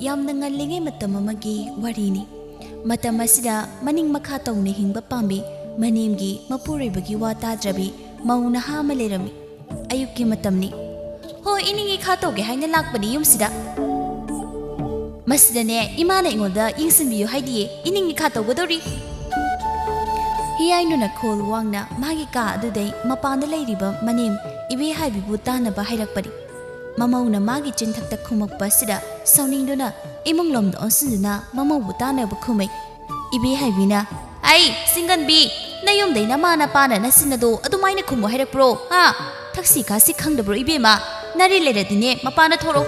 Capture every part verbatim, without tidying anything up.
ꯌꯥꯝꯅ ꯉꯜꯂꯤꯉꯩ ꯃꯇꯝ ꯑꯃꯒꯤ ꯋꯥꯔꯤꯅꯤ꯫ ꯃꯇꯝ ꯑꯁꯤꯗ ꯃꯅꯤꯡ ꯃꯈꯥ ꯇꯧꯅ ꯍꯤꯡꯕ ꯄꯥꯝꯕꯤ ꯃꯅꯦꯝꯒꯤ ꯃꯄꯨꯔꯣꯏꯕꯒꯤ ꯋꯥ ꯇꯥꯗ꯭ꯔꯕꯤ ꯃꯧ ꯅꯍꯥ ꯑꯃ ꯂꯩꯔꯝꯃꯤ꯫ ꯑꯌꯨꯛꯀꯤ ꯃꯇꯝꯅꯤ꯫ "ꯍꯣꯏ, ꯏꯅꯤꯡ ꯏꯈꯥ ꯇꯧꯒꯦ ꯍꯥꯏꯅ ꯂꯥꯛꯄꯅꯤ ꯌꯨꯝꯁꯤꯗ꯫ ꯃꯁꯤꯗꯅꯦ, ꯏꯃꯥꯅ ꯑꯩꯉꯣꯟꯗ ꯌꯦꯡꯁꯤꯟꯕꯤꯌꯨ ꯍꯥꯏꯗꯤꯌꯦ, ꯏꯅꯤꯡ ꯏꯈꯥ ꯇꯧꯒꯗꯧꯔꯤ꯫" ꯍꯤꯌꯥꯏꯅꯨꯅ ꯈꯣꯜ ꯋꯥꯡꯅ ꯃꯥꯒꯤ ꯀꯥ ꯑꯗꯨꯗꯩ ꯃꯄꯥꯟꯗ ꯂꯩꯔꯤꯕ ꯃꯅꯦꯝ ꯏꯕꯦꯍꯥꯏꯕꯤꯕꯨ ꯇꯥꯅꯕ ꯍꯥꯏꯔꯛꯄꯅꯤ꯫ ꯃꯃꯧꯅ ꯃꯥꯒꯤ ꯆꯤꯟꯊꯛꯇ ꯈꯨꯝꯃꯛꯄ ꯑꯁꯤꯗ ꯁꯥꯎꯅꯤꯡꯗꯨꯅ ꯏꯃꯨꯡꯂꯣꯝꯗ ꯑꯣꯟꯁꯤꯟꯗꯨꯅ ꯃꯃꯧꯕꯨ ꯇꯥꯅꯕ ꯈꯨꯝꯃꯩ꯫ ꯏꯕꯦꯍꯥꯏꯕꯤꯅ, "ꯑꯩ, ꯁꯤꯡꯒꯟꯕꯤ, ꯅꯌꯨꯝꯗꯩ ꯅꯃꯥ ꯅꯄꯥꯅ ꯅꯆꯤꯟ ꯑꯗꯣ ꯑꯗꯨꯃꯥꯏꯅ ꯈꯨꯝꯃꯨ ꯍꯥꯏꯔꯛꯄ꯭ꯔꯣ? ꯍꯥ? ꯊꯛꯁꯤ ꯈꯥꯁꯤ ꯈꯪꯗꯕ꯭ꯔꯣ ꯏꯕꯦꯝꯃ? ꯅꯔꯤ ꯂꯩꯔꯗꯤꯅꯦ ꯃꯄꯥꯟꯗ ꯊꯣꯔꯛꯑꯣ꯫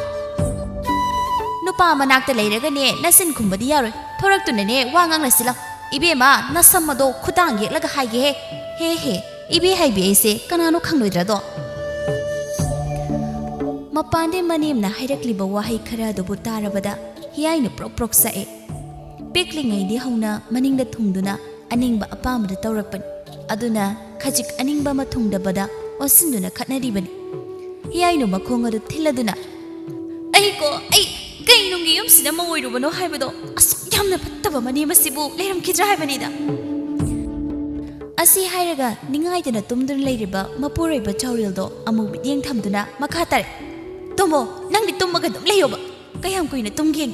ꯅꯨꯄꯥ ꯃꯅꯥꯛꯇ ꯂꯩꯔꯒꯅꯦ ꯅꯆꯤꯟ ꯈꯨꯝꯕꯗꯤ ꯌꯥꯔꯣꯏ꯫ ꯊꯣꯔꯛꯇꯨꯅꯅꯦ ꯋꯥ ꯉꯥꯡꯅꯁꯤ ꯂꯥꯎ꯫ ꯏꯕꯦꯝꯃ, ꯅꯁꯝ ꯑꯗꯣ ꯈꯨꯗꯥꯡ ꯌꯦꯛꯂꯒ ꯍꯥꯏꯒꯦꯍꯦ꯫ ꯍꯦ ꯍꯦ, ꯏꯕꯦꯍꯥꯏꯕꯤ ꯑꯩꯁꯦ ꯀꯅꯥꯅꯣ ꯈꯪꯂꯣꯏꯗ꯭ꯔꯗꯣ?" ꯃꯄꯥꯟꯗꯩ ꯃꯅꯦꯝꯅ ꯍꯥꯏꯔꯛꯂꯤꯕ ꯋꯥꯍꯩ ꯈꯔ ꯑꯗꯨꯕꯨ ꯇꯥꯔꯕꯗ ꯍꯤꯌꯥꯏꯅꯨ ꯄ꯭ꯔꯣꯛ ꯄ꯭ꯔꯣꯛ ꯆꯥꯛꯑꯦ꯫ ꯄꯤꯛꯂꯤꯉꯩꯗꯤ ꯍꯧꯅ ꯃꯅꯤꯡꯗ ꯊꯨꯡꯗꯨꯅ ꯑꯅꯤꯡꯕ ꯑꯄꯥꯝꯕꯗ ꯇꯧꯔꯛꯄꯅꯤ꯫ ꯑꯗꯨꯅ ꯈꯖꯤꯛ ꯑꯅꯤꯡꯕ ꯑꯃ ꯊꯨꯡꯗꯕꯗ ꯑꯣꯟꯁꯤꯟꯗꯨꯅ ꯈꯠꯅꯔꯤꯕꯅꯤ꯫ ꯍꯤꯌꯥꯏꯅꯨ ꯃꯈꯣꯡ ꯑꯗꯨ ꯊꯤꯜꯂꯗꯨꯅ, "ꯑꯩꯀꯣ, ꯑꯩ ꯀꯩ ꯅꯨꯡꯒꯤ ꯌꯨꯝꯁꯤꯗ ꯃꯧ ꯑꯣꯏꯔꯨꯕꯅꯣ ꯍꯥꯏꯕꯗꯣ, ꯑꯁꯨꯛ ꯌꯥꯝꯅ ꯐꯠꯇꯕ ꯃꯅꯦꯝ ꯑꯁꯤꯕꯨ ꯂꯩꯔꯝꯈꯤꯗ꯭ꯔꯥ ꯍꯥꯏꯕꯅꯤꯗ꯫" ꯑꯁꯤ ꯍꯥꯏꯔꯒ ꯅꯤꯡꯉꯥꯏꯗꯅ ꯇꯨꯝꯗꯨꯅ ꯂꯩꯔꯤꯕ ꯃꯄꯨꯔꯣꯏꯕ ꯆꯥꯎꯔꯦꯜꯗꯣ ꯑꯃꯨꯛ ꯃꯤꯠꯌꯦꯡ ꯊꯝꯗꯨꯅ ꯃꯈꯥ ꯇꯥꯔꯦ, "ꯇꯨꯝꯃꯣ, ꯅꯪꯗꯤ ꯇꯨꯝꯃꯒ ꯑꯗꯨꯝ ꯂꯩꯌꯣꯕ꯫ ꯀꯌꯥꯝ ꯀꯨꯏꯅ ꯇꯨꯝꯒꯦ?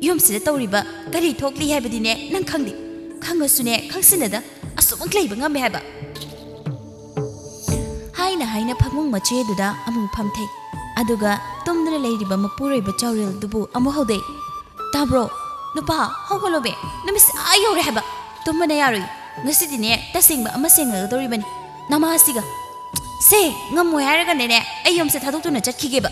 ꯌꯨꯝꯁꯤꯗ ꯇꯧꯔꯤꯕ ꯀꯔꯤ ꯊꯣꯛꯂꯤ ꯍꯥꯏꯕꯗꯤꯅꯦ ꯅꯪ ꯈꯪꯗꯦ꯫ ꯈꯪꯉꯁꯨꯅꯦ ꯈꯪꯁꯤꯟꯅꯗ ꯑꯁꯨꯃꯛ ꯂꯩꯕ ꯉꯝꯃꯦ ꯍꯥꯏꯕ?" ꯍꯥꯏꯅ ꯍꯥꯏꯅ ꯐꯃꯨꯡ ꯃꯆꯦꯗꯨꯗ ꯑꯃꯨꯛ ꯐꯝꯊꯩ꯫ ꯑꯗꯨꯒ ꯇꯨꯝꯗꯨꯅ ꯂꯩꯔꯤꯕ ꯃꯄꯨꯔꯣꯏꯕ ꯆꯥꯎꯔꯦꯜꯗꯨꯕꯨ ꯑꯃꯨꯛ ꯍꯧꯗꯣꯛꯏ꯫ "ꯇꯥꯕ꯭ꯔꯣ? ꯅꯨꯄꯥ, ꯍꯧꯒꯠꯂꯣꯃꯦ꯫ ꯅꯨꯃꯤꯠꯁꯦ ꯑꯥ ꯌꯧꯔꯦ ꯍꯥꯏꯕ꯫ ꯇꯨꯝꯕꯅ ꯌꯥꯔꯣꯏ꯫ ꯉꯁꯤꯗꯤꯅꯦ ꯇꯁꯦꯡꯕ ꯑꯃ ꯁꯦꯡꯅꯒꯗꯧꯔꯤꯕꯅꯤ꯫ ꯅꯃꯥꯁꯤꯒ꯫ ꯁꯦ, ꯉꯝꯃꯣꯏ ꯍꯥꯏꯔꯒꯅꯦꯅꯦ ꯑꯩ ꯌꯨꯝꯁꯦ ꯊꯥꯗꯣꯛꯇꯨꯅ ꯆꯠꯈꯤꯒꯦꯕ꯫"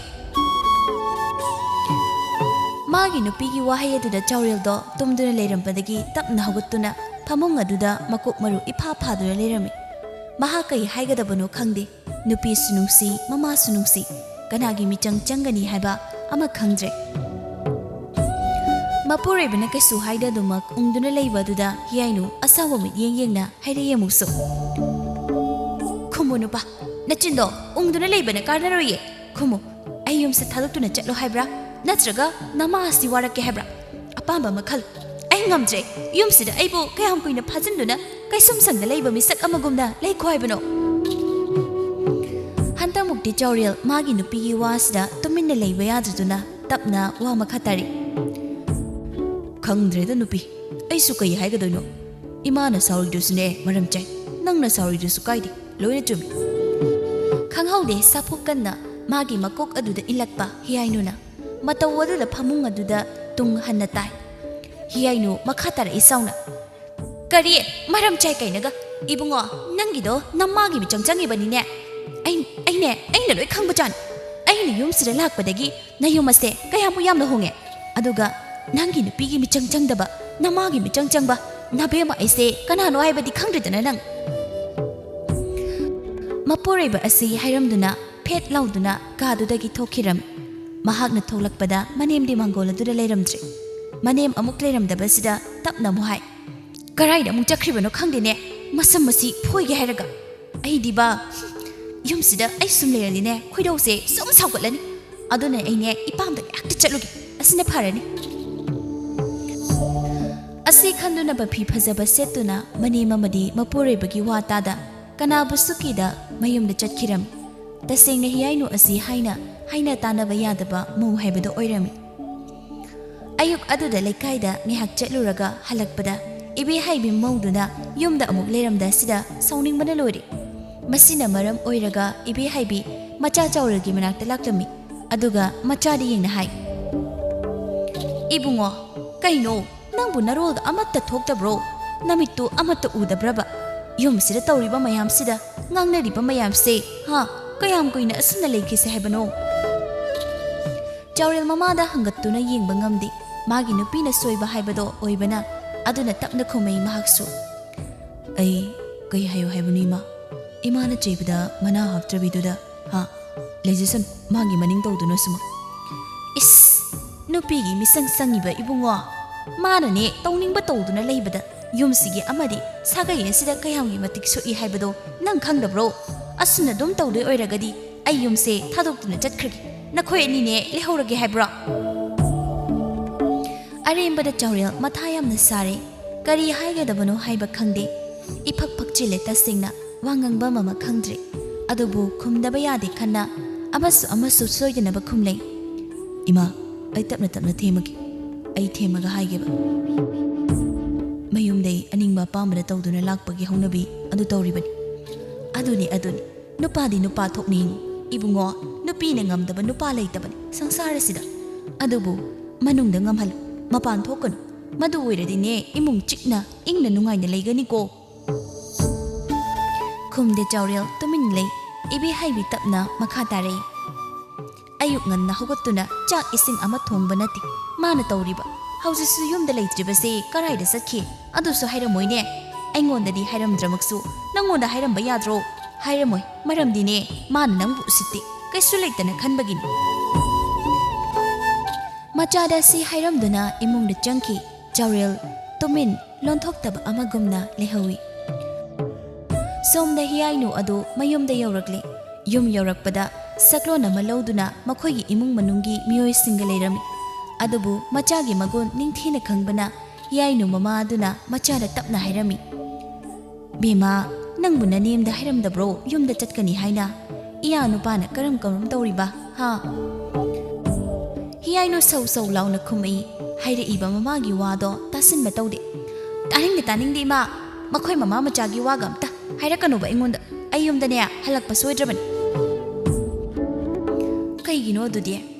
ꯃꯥꯒꯤ ꯅꯨꯄꯤꯒꯤ ꯋꯥꯍꯩ ꯑꯗꯨꯗ ꯆꯥꯎꯔꯦꯜꯗꯣ ꯇꯨꯝꯗꯨꯅ ꯂꯩꯔꯝꯕꯗꯒꯤ ꯇꯞꯅ ꯍꯧꯒꯠꯇꯨꯅ ꯐꯃꯨꯡ ꯑꯗꯨꯗ ꯃꯀꯣꯛ ꯃꯔꯨ ꯏꯐꯥ ꯐꯥꯗꯨꯅ ꯂꯩꯔꯝꯃꯤ꯫ ꯃꯍꯥꯛ ꯀꯩ ꯍꯥꯏꯒꯗꯕꯅꯣ ꯈꯪꯗꯦ꯫ ꯅꯨꯄꯤꯁꯨ ꯅꯨꯡꯁꯤ, ꯃꯃꯥꯁꯨ ꯅꯨꯡꯁꯤ꯫ ꯀꯅꯥꯒꯤ ꯃꯤꯆꯪ ꯆꯪꯒꯅꯤ ꯍꯥꯏꯕ ꯑꯃ ꯈꯪꯗ꯭ꯔꯦ꯫ ꯃꯄꯨꯔꯣꯏꯕꯅ ꯀꯩꯁꯨ ꯍꯥꯏꯗꯗꯨꯃꯛ ꯎꯪꯗꯨꯅ ꯂꯩꯕ ꯑꯗꯨꯗ ꯍꯤꯌꯥꯏꯅꯨ ꯑꯁꯥꯎꯕ ꯃꯤꯠꯌꯦꯡ ꯌꯦꯡꯅ ꯍꯥꯏꯔꯛꯏ ꯑꯃꯨꯛꯁꯨ, "ꯈꯨꯝꯃꯨ ꯅꯨꯄꯥ, ꯅꯆꯤꯟꯗꯣ ꯎꯪꯗꯨꯅ ꯂꯩꯕꯅ ꯀꯥꯟꯅꯔꯣꯏꯌꯦ꯫ ꯈꯨꯝꯃꯨ, ꯑꯩ ꯌꯨꯝꯁꯦ ꯊꯥꯗꯣꯛꯇꯨꯅ ꯆꯠꯂꯣ ꯍꯥꯏꯕ꯭ꯔꯥ? ꯅꯠꯇ꯭ꯔꯒ ꯅꯃꯥ ꯑꯁꯤ ꯋꯥꯔꯛꯀꯦ ꯍꯥꯏꯕ꯭ꯔꯥ? ꯑꯄꯥꯝꯕ ꯑꯃ ꯈꯜꯂꯨ꯫ ꯑꯩ ꯉꯝꯗ꯭ꯔꯦ꯫ ꯌꯨꯝꯁꯤꯗ ꯑꯩꯕꯨ ꯀꯌꯥꯝ ꯀꯨꯏꯅ ꯐꯥꯖꯤꯟꯗꯨꯅ ꯀꯩꯁꯨꯝ ꯁꯪꯗ ꯂꯩꯕ ꯃꯤꯁꯛ ꯑꯃꯒꯨꯝꯅ ꯂꯩꯈꯣ ꯍꯥꯏꯕꯅꯣ? ꯍꯟꯗꯛꯃꯨꯛꯇꯤ ꯆꯥꯎꯔꯦꯜ ꯃꯥꯒꯤ ꯅꯨꯄꯤꯒꯤ ꯋꯥꯁꯤꯗ ꯇꯨꯃꯤꯟꯅ ꯂꯩꯕ ꯌꯥꯗꯗꯨꯅ ꯇꯞꯅ ꯋꯥ ꯃꯈꯥ ꯇꯥꯔꯤ꯫ ꯈꯪꯗ꯭ꯔꯦꯗ ꯅꯨꯄꯤ, ꯑꯩꯁꯨ ꯀꯩ ꯍꯥꯏꯒꯗꯣꯏꯅꯣ? ꯏꯃꯥꯅ ꯁꯥꯎꯔꯤꯗꯨꯁꯨꯅꯦ ꯃꯔꯝ ꯆꯥꯏ, ꯅꯪꯅ ꯁꯥꯎꯔꯤꯗꯨꯁꯨ ꯀꯥꯏꯗꯦ, ꯂꯣꯏꯅ ꯆꯨꯝꯃꯤ꯫ ꯈꯪꯍꯧꯗꯦ ꯁꯥꯐꯨ ꯀꯟꯅ ꯃꯥꯒꯤ ꯃꯀꯣꯛ ꯑꯗꯨꯗ ꯏꯜꯂꯛꯄ ꯍꯤꯌꯥꯏꯅꯨꯅ꯫ ꯃꯇꯧ ꯑꯗꯨꯗ ꯐꯃꯨꯡ ꯑꯗꯨꯗ ꯇꯨꯡ ꯍꯟꯅ ꯇꯥꯏ꯫ ꯍꯤꯌꯥꯏꯅꯨ ꯃꯈꯥ ꯇꯥꯔꯛꯏ ꯁꯥꯎꯅ꯫ ꯀꯔꯤ? ꯃꯔꯝ ꯆꯥꯏ ꯀꯩꯅꯒ? ꯏꯕꯨꯡꯉꯣ, ꯅꯪꯒꯤꯗꯣ ꯅꯃꯥꯒꯤ ꯃꯤꯆꯪ ꯆꯪꯉꯤꯕꯅꯤꯅꯦ꯫ ꯑꯩ, ꯑꯩꯅꯦ, ꯑꯩꯅ ꯂꯣꯏ ꯈꯪꯕꯖꯥꯠꯅꯤ꯫ ꯑꯩꯅ ꯌꯨꯝꯁꯤꯗ ꯂꯥꯛꯄꯗꯒꯤ ꯅꯌꯨꯝ ꯑꯁꯦ ꯀꯌꯥꯃꯨꯛ ꯌꯥꯝꯅ ꯍꯣꯡꯉꯦ꯫ ꯑꯗꯨꯒ ꯅꯪꯒꯤ ꯅꯨꯄꯤꯒꯤ ꯃꯤꯆꯪ ꯆꯪꯗꯕ, ꯅꯃꯥꯒꯤ ꯃꯤꯆꯪ ꯆꯪꯕ, ꯅꯕꯦꯝꯃ ꯑꯩꯁꯦ ꯀꯅꯥꯅꯣ ꯍꯥꯏꯕꯗꯤ ꯈꯪꯗ꯭ꯔꯤꯗꯅ ꯅꯪ꯫ ꯃꯄꯨꯔꯣꯏꯕ ꯑꯁꯤ ꯍꯥꯏꯔꯝꯗꯨꯅ ꯐꯦꯠ ꯂꯥꯎꯗꯨꯅ ꯀꯥꯗꯨꯗꯒꯤ ꯊꯣꯛꯈꯤꯔꯝꯃꯤ꯫ ꯃꯍꯥꯛꯅ ꯊꯣꯛꯂꯛꯄꯗ ꯃꯅꯦꯝꯗꯤ ꯃꯥꯡꯒꯣꯜ ꯑꯗꯨꯗ ꯂꯩꯔꯝꯗ꯭ꯔꯦ꯫ ꯃꯅꯦꯝ ꯑꯃꯨꯛ ꯂꯩꯔꯝꯗꯕꯁꯤꯗ ꯇꯞꯅ ꯑꯃꯨꯛ ꯍꯥꯏ, "ꯀꯔꯥꯏꯗ ꯑꯃꯨꯛ ꯆꯠꯈ꯭ꯔꯤꯕꯅꯣ ꯈꯪꯗꯦꯅꯦ, ꯃꯁꯝ ꯑꯁꯤ ꯐꯣꯏꯒꯦ ꯍꯥꯏꯔꯒ꯫ ꯑꯩꯗꯤꯕ ꯌꯨꯝꯁꯤꯗ ꯑꯩ ꯁꯨꯝ ꯂꯩꯔꯗꯤꯅꯦ ꯈꯣꯏꯗꯧꯁꯦ ꯁꯨꯝ ꯁꯥꯎꯒꯠꯂꯅꯤ꯫ ꯑꯗꯨꯅ ꯑꯩꯅꯦ ꯏꯄꯥꯝꯗ ꯉꯥꯛꯇ ꯆꯠꯂꯨꯒꯦ, ꯑꯁꯤꯅ ꯐꯔꯅꯤ"꯫ ꯑꯁꯤ ꯈꯟꯗꯨꯅ ꯃꯐꯤ ꯐꯖꯕ ꯁꯦꯠꯇꯨꯅ ꯃꯅꯦꯝ ꯑꯃꯗꯤ ꯃꯄꯨꯔꯣꯏꯕꯒꯤ ꯋꯥ ꯇꯥꯗ ꯀꯅꯥꯕꯨꯁꯨ ꯀꯤꯗ ꯃꯌꯨꯝꯗ ꯆꯠꯈꯤꯔꯝꯃꯤ꯫ ꯇꯁꯦꯡꯅ ꯍꯤꯌꯥꯏꯅꯨ ꯑꯁꯤ ꯍꯥꯏꯅ ꯍꯥꯏꯅ ꯇꯥꯅꯕ ꯌꯥꯗꯕ ꯃꯧ ꯍꯥꯏꯕꯗꯣ ꯑꯣꯏꯔꯝꯃꯤ꯫ ꯑꯌꯨꯛ ꯑꯗꯨꯗ ꯂꯩꯀꯥꯏꯗ ꯉꯥꯏꯍꯥꯛ ꯆꯠꯂꯨꯔꯒ ꯍꯜꯂꯛꯄꯗ ꯏꯕꯦꯍꯩꯕꯤ ꯃꯧꯗꯨꯅ ꯌꯨꯝꯗ ꯑꯃꯨꯛ ꯂꯩꯔꯝꯗ ꯑꯁꯤꯗ ꯁꯥꯎꯅꯤꯡꯕꯅ ꯂꯣꯏꯔꯦ꯫ ꯃꯁꯤꯅ ꯃꯔꯝ ꯑꯣꯏꯔꯒ ꯏꯕꯦꯍꯩꯕꯤ ꯃꯆꯥ ꯆꯥꯎꯔꯦꯜꯒꯤ ꯃꯅꯥꯛꯇ ꯂꯥꯛꯂꯝꯃꯤ꯫ ꯑꯗꯨꯒ ꯃꯆꯥꯗ ꯌꯦꯡꯅ ꯍꯥꯏ, "ꯏꯕꯨꯡꯉꯣ, ꯀꯩꯅꯣ? ꯅꯪꯕꯨ ꯅꯔꯣꯜꯒ ꯑꯃꯠꯇ ꯊꯣꯛꯇꯕ꯭ꯔꯣ? ꯅꯃꯤꯠꯇꯨ ꯑꯃꯠꯇ ꯎꯗꯕ꯭ꯔꯕ? ꯌꯨꯝꯁꯤꯗ ꯇꯧꯔꯤꯕ ꯃꯌꯥꯝꯁꯤꯗ, ꯉꯥꯡꯅꯔꯤꯕ ꯃꯌꯥꯝꯁꯦ, ꯍꯥ? ꯀꯌꯥꯝ ꯀꯨꯏꯅ ꯑꯁꯨꯝꯅ ꯂꯩꯈꯤꯁꯦ ꯍꯥꯏꯕꯅꯣ?" ꯆꯥꯎꯔꯦꯜ ꯃꯃꯥꯗ ꯍꯪꯒꯠꯇꯨꯅ ꯌꯦꯡꯕ ꯉꯝꯗꯦ꯫ ꯃꯥꯒꯤ ꯅꯨꯄꯤꯅ ꯁꯣꯏꯕ ꯍꯥꯏꯕꯗꯣ ꯑꯣꯏꯕꯅ ꯑꯗꯨꯅ ꯇꯞꯅ ꯈꯨꯝꯃꯤ ꯃꯍꯥꯛꯁꯨ꯫ "ꯑꯩ ꯀꯩ ꯍꯥꯏꯌꯨ ꯍꯥꯏꯕꯅꯣ ꯏꯃꯥ? ꯏꯃꯥꯅ ꯆꯩꯕꯗ ꯃꯅꯥ ꯍꯥꯞꯇ꯭ꯔꯕꯤꯗꯨꯗ, ꯍꯥ? ꯂꯩꯖꯁꯅꯨ, ꯃꯥꯒꯤ ꯃꯅꯤꯡ ꯇꯧꯗꯨꯅꯁꯨ ꯃꯥ꯫" ꯏꯁ! ꯅꯨꯄꯤꯒꯤ ꯃꯤꯆꯪ ꯆꯪꯉꯤꯕ ꯏꯕꯨꯡꯉꯣ꯫ ꯃꯥꯅꯅꯦ ꯇꯧꯅꯤꯡꯕ ꯇꯧꯗꯨꯅ ꯂꯩꯕꯗ ꯌꯨꯝꯁꯤꯒꯤ ꯑꯃꯗꯤ ꯁꯥꯒꯩ ꯑꯁꯤꯗ ꯀꯌꯥꯝꯒꯤ ꯃꯇꯤꯛ ꯁꯣꯛꯏ ꯍꯥꯏꯕꯗꯣ ꯅꯪ ꯈꯪꯗꯕ꯭ꯔꯣ? ꯑꯁꯨꯝꯅ ꯑꯗꯨꯝ ꯇꯧꯗꯣꯏ ꯑꯣꯏꯔꯒꯗꯤ ꯑꯩ ꯌꯨꯝꯁꯦ ꯊꯥꯗꯣꯛꯇꯨꯅ ꯆꯠꯈ꯭ꯔꯒꯦ꯫ ꯅꯈꯣꯏ ꯑꯅꯤꯅꯦ ꯂꯩꯍꯧꯔꯒꯦ ꯍꯥꯏꯕ꯭ꯔꯣ? ꯑꯔꯦꯝꯕꯗ ꯆꯥꯎꯔꯦꯜ ꯃꯊꯥ ꯌꯥꯝꯅ ꯁꯥꯔꯦ꯫ ꯀꯔꯤ ꯍꯥꯏꯒꯗꯕꯅꯣ ꯍꯥꯏꯕ ꯈꯪꯗꯦ꯫ ꯏꯐꯛ ꯐꯛꯆꯤꯜꯂꯦ ꯇꯁꯦꯡꯅ꯫ ꯋꯥ ꯉꯥꯡꯕ ꯑꯃ ꯈꯪꯗ꯭ꯔꯦ꯫ ꯑꯗꯨꯕꯨ ꯈꯨꯝꯗꯕ ꯌꯥꯗꯦ ꯈꯟꯅ ꯑꯃꯁꯨ ꯑꯃꯁꯨ ꯁꯣꯏꯗꯅꯕ ꯈꯨꯝꯂꯩ꯫ "ꯏꯃꯥ, ꯑꯩ ꯇꯞꯅ ꯇꯞꯅ ꯊꯦꯝꯃꯒꯦ꯫ ꯑꯩ ꯊꯦꯝꯃꯒ ꯍꯥꯏꯒꯦꯕ꯫ ꯃꯌꯨꯝꯗꯩ ꯑꯅꯤꯡꯕ ꯑꯄꯥꯝꯕꯗ ꯇꯧꯗꯨꯅ ꯂꯥꯛꯄꯒꯤ ꯍꯧꯅꯕꯤ ꯑꯗꯨ ꯇꯧꯔꯤꯕꯅꯤ꯫ ꯑꯗꯨꯅꯤ, ꯑꯗꯨꯅꯤ꯫ ꯅꯨꯄꯥꯗꯤ ꯅꯨꯄꯥ ꯊꯣꯛꯅ ꯍꯤꯡꯉꯨ꯫ ꯏꯕꯨꯡꯉꯣ, ꯅꯨꯄꯤꯅ ꯉꯝꯗꯕ ꯅꯨꯄꯥ ꯂꯩꯇꯕꯅꯤ ꯁꯪꯁꯥꯔ ꯑꯁꯤꯗ꯫ ꯑꯗꯨꯕꯨ ꯃꯅꯨꯡꯗ ꯉꯝꯍꯜꯂꯨ꯫ ꯃꯄꯥꯟ ꯊꯣꯛꯀꯅꯨ꯫ ꯃꯗꯨ ꯑꯣꯏꯔꯗꯤꯅꯦ ꯏꯃꯨꯡ ꯆꯤꯛꯅ ꯏꯪꯅ ꯅꯨꯡꯉꯥꯏꯅ ꯂꯩꯒꯅꯤꯀꯣ꯫" ꯈꯨꯝꯗꯦ ꯆꯥꯎꯔꯦꯜ, ꯇꯨꯃꯤꯟ ꯂꯩ꯫ ꯏꯕꯦꯍꯥꯏꯕꯤ ꯇꯞꯅ ꯃꯈꯥ ꯇꯥꯔꯛꯏ꯫ "ꯑꯌꯨꯛ ꯉꯟꯅ ꯍꯧꯒꯠꯇꯨꯅ ꯆꯥꯛ ꯏꯁꯤꯡ ꯑꯃ ꯊꯣꯡꯕ ꯅꯠꯇꯦ ꯃꯥꯅ ꯇꯧꯔꯤꯕ꯫ ꯍꯧꯖꯤꯛꯁꯨ ꯌꯨꯝꯗ ꯂꯩꯇ꯭ꯔꯤꯕꯁꯦ ꯀꯔꯥꯏꯗ ꯆꯠꯈꯤ? ꯑꯗꯨꯁꯨ ꯍꯥꯏꯔꯝꯃꯣꯏꯅꯦ꯫ ꯑꯩꯉꯣꯟꯗꯗꯤ ꯍꯥꯏꯔꯝꯗ꯭ꯔꯃꯛꯁꯨ ꯅꯪꯉꯣꯟꯗ ꯍꯥꯏꯔꯝꯕ ꯌꯥꯗ꯭ꯔꯣ?" "ꯍꯥꯏꯔꯝꯃꯣꯏ꯫ ꯃꯔꯝꯗꯤꯅꯦ, ꯃꯥꯅ ꯅꯪꯕꯨ ꯎꯁꯤꯠꯇꯦ꯫ ꯀꯩꯁꯨ ꯂꯩꯇꯅ ꯈꯟꯕꯒꯤꯅꯤ꯫" ꯃꯆꯥꯗ ꯁꯤ ꯍꯥꯏꯔꯝꯗꯨꯅ ꯏꯃꯨꯡꯗ ꯆꯪꯈꯤ꯫ ꯆꯥꯎꯔꯦꯜ ꯇꯨꯃꯤꯟ ꯂꯣꯟꯊꯣꯛꯇꯕ ꯑꯃꯒꯨꯝꯅ ꯂꯩꯍꯧꯏ꯫ ꯁꯣꯝꯗ ꯍꯤꯌꯥꯏꯅꯨ ꯑꯗꯨ ꯃꯌꯨꯝꯗ ꯌꯧꯔꯛꯂꯦ꯫ ꯌꯨꯝ ꯌꯧꯔꯛꯄꯗ ꯁꯛꯂꯣꯟ ꯑꯃ ꯂꯧꯗꯨꯅ ꯃꯈꯣꯏꯒꯤ ꯏꯃꯨꯡ ꯃꯅꯨꯡꯒꯤ ꯃꯤꯑꯣꯏꯁꯤꯡꯒ ꯂꯩꯔꯝꯃꯤ꯫ ꯑꯗꯨꯕꯨ ꯃꯆꯥꯒꯤ ꯃꯒꯨꯟ ꯅꯤꯡꯊꯤꯅ ꯈꯪꯕꯅ ꯍꯤꯌꯥꯏꯅꯨ ꯃꯃꯥ ꯑꯗꯨꯅ ꯃꯆꯥꯗ ꯇꯞꯅ ꯍꯥꯏꯔꯝꯃꯤ, "ꯕꯦꯝꯃ, ꯅꯪꯕꯨ ꯅꯅꯦꯝꯗ ꯍꯥꯏꯔꯝꯗꯕ꯭ꯔꯣ ꯌꯨꯝꯗ ꯆꯠꯀꯅꯤ ꯍꯥꯏꯅ? ꯏꯌꯥ ꯅꯨꯄꯥꯅ ꯀꯔꯝ ꯀꯔꯝ ꯇꯧꯔꯤꯕ, ꯍꯥ?" ꯍꯤꯌꯥꯏꯅꯨ ꯁꯧ ꯁꯧ ꯂꯥꯎꯅ ꯈꯨꯝꯃꯛꯏ꯫ ꯍꯥꯏꯔꯛꯏꯕ ꯃꯃꯥꯒꯤ ꯋꯥꯗꯣ ꯇꯥꯁꯤꯟꯕ ꯇꯧꯗꯦ꯫ "ꯇꯥꯅꯤꯡꯗꯦ, ꯇꯥꯅꯤꯡꯗꯦ ꯏꯃꯥ, ꯃꯈꯣꯏ ꯃꯃꯥ ꯃꯆꯥꯒꯤ ꯋꯥꯒ ꯑꯝꯇ ꯍꯥꯏꯔꯛꯀꯅꯨꯕ ꯑꯩꯉꯣꯟꯗ꯫ ꯑꯩ ꯌꯨꯝꯗꯅꯦ ꯍꯜꯂꯛꯄ ꯁꯣꯏꯗ꯭ꯔꯕꯅꯤ꯫" "ꯀꯩꯒꯤꯅꯣ ꯑꯗꯨꯗꯤ?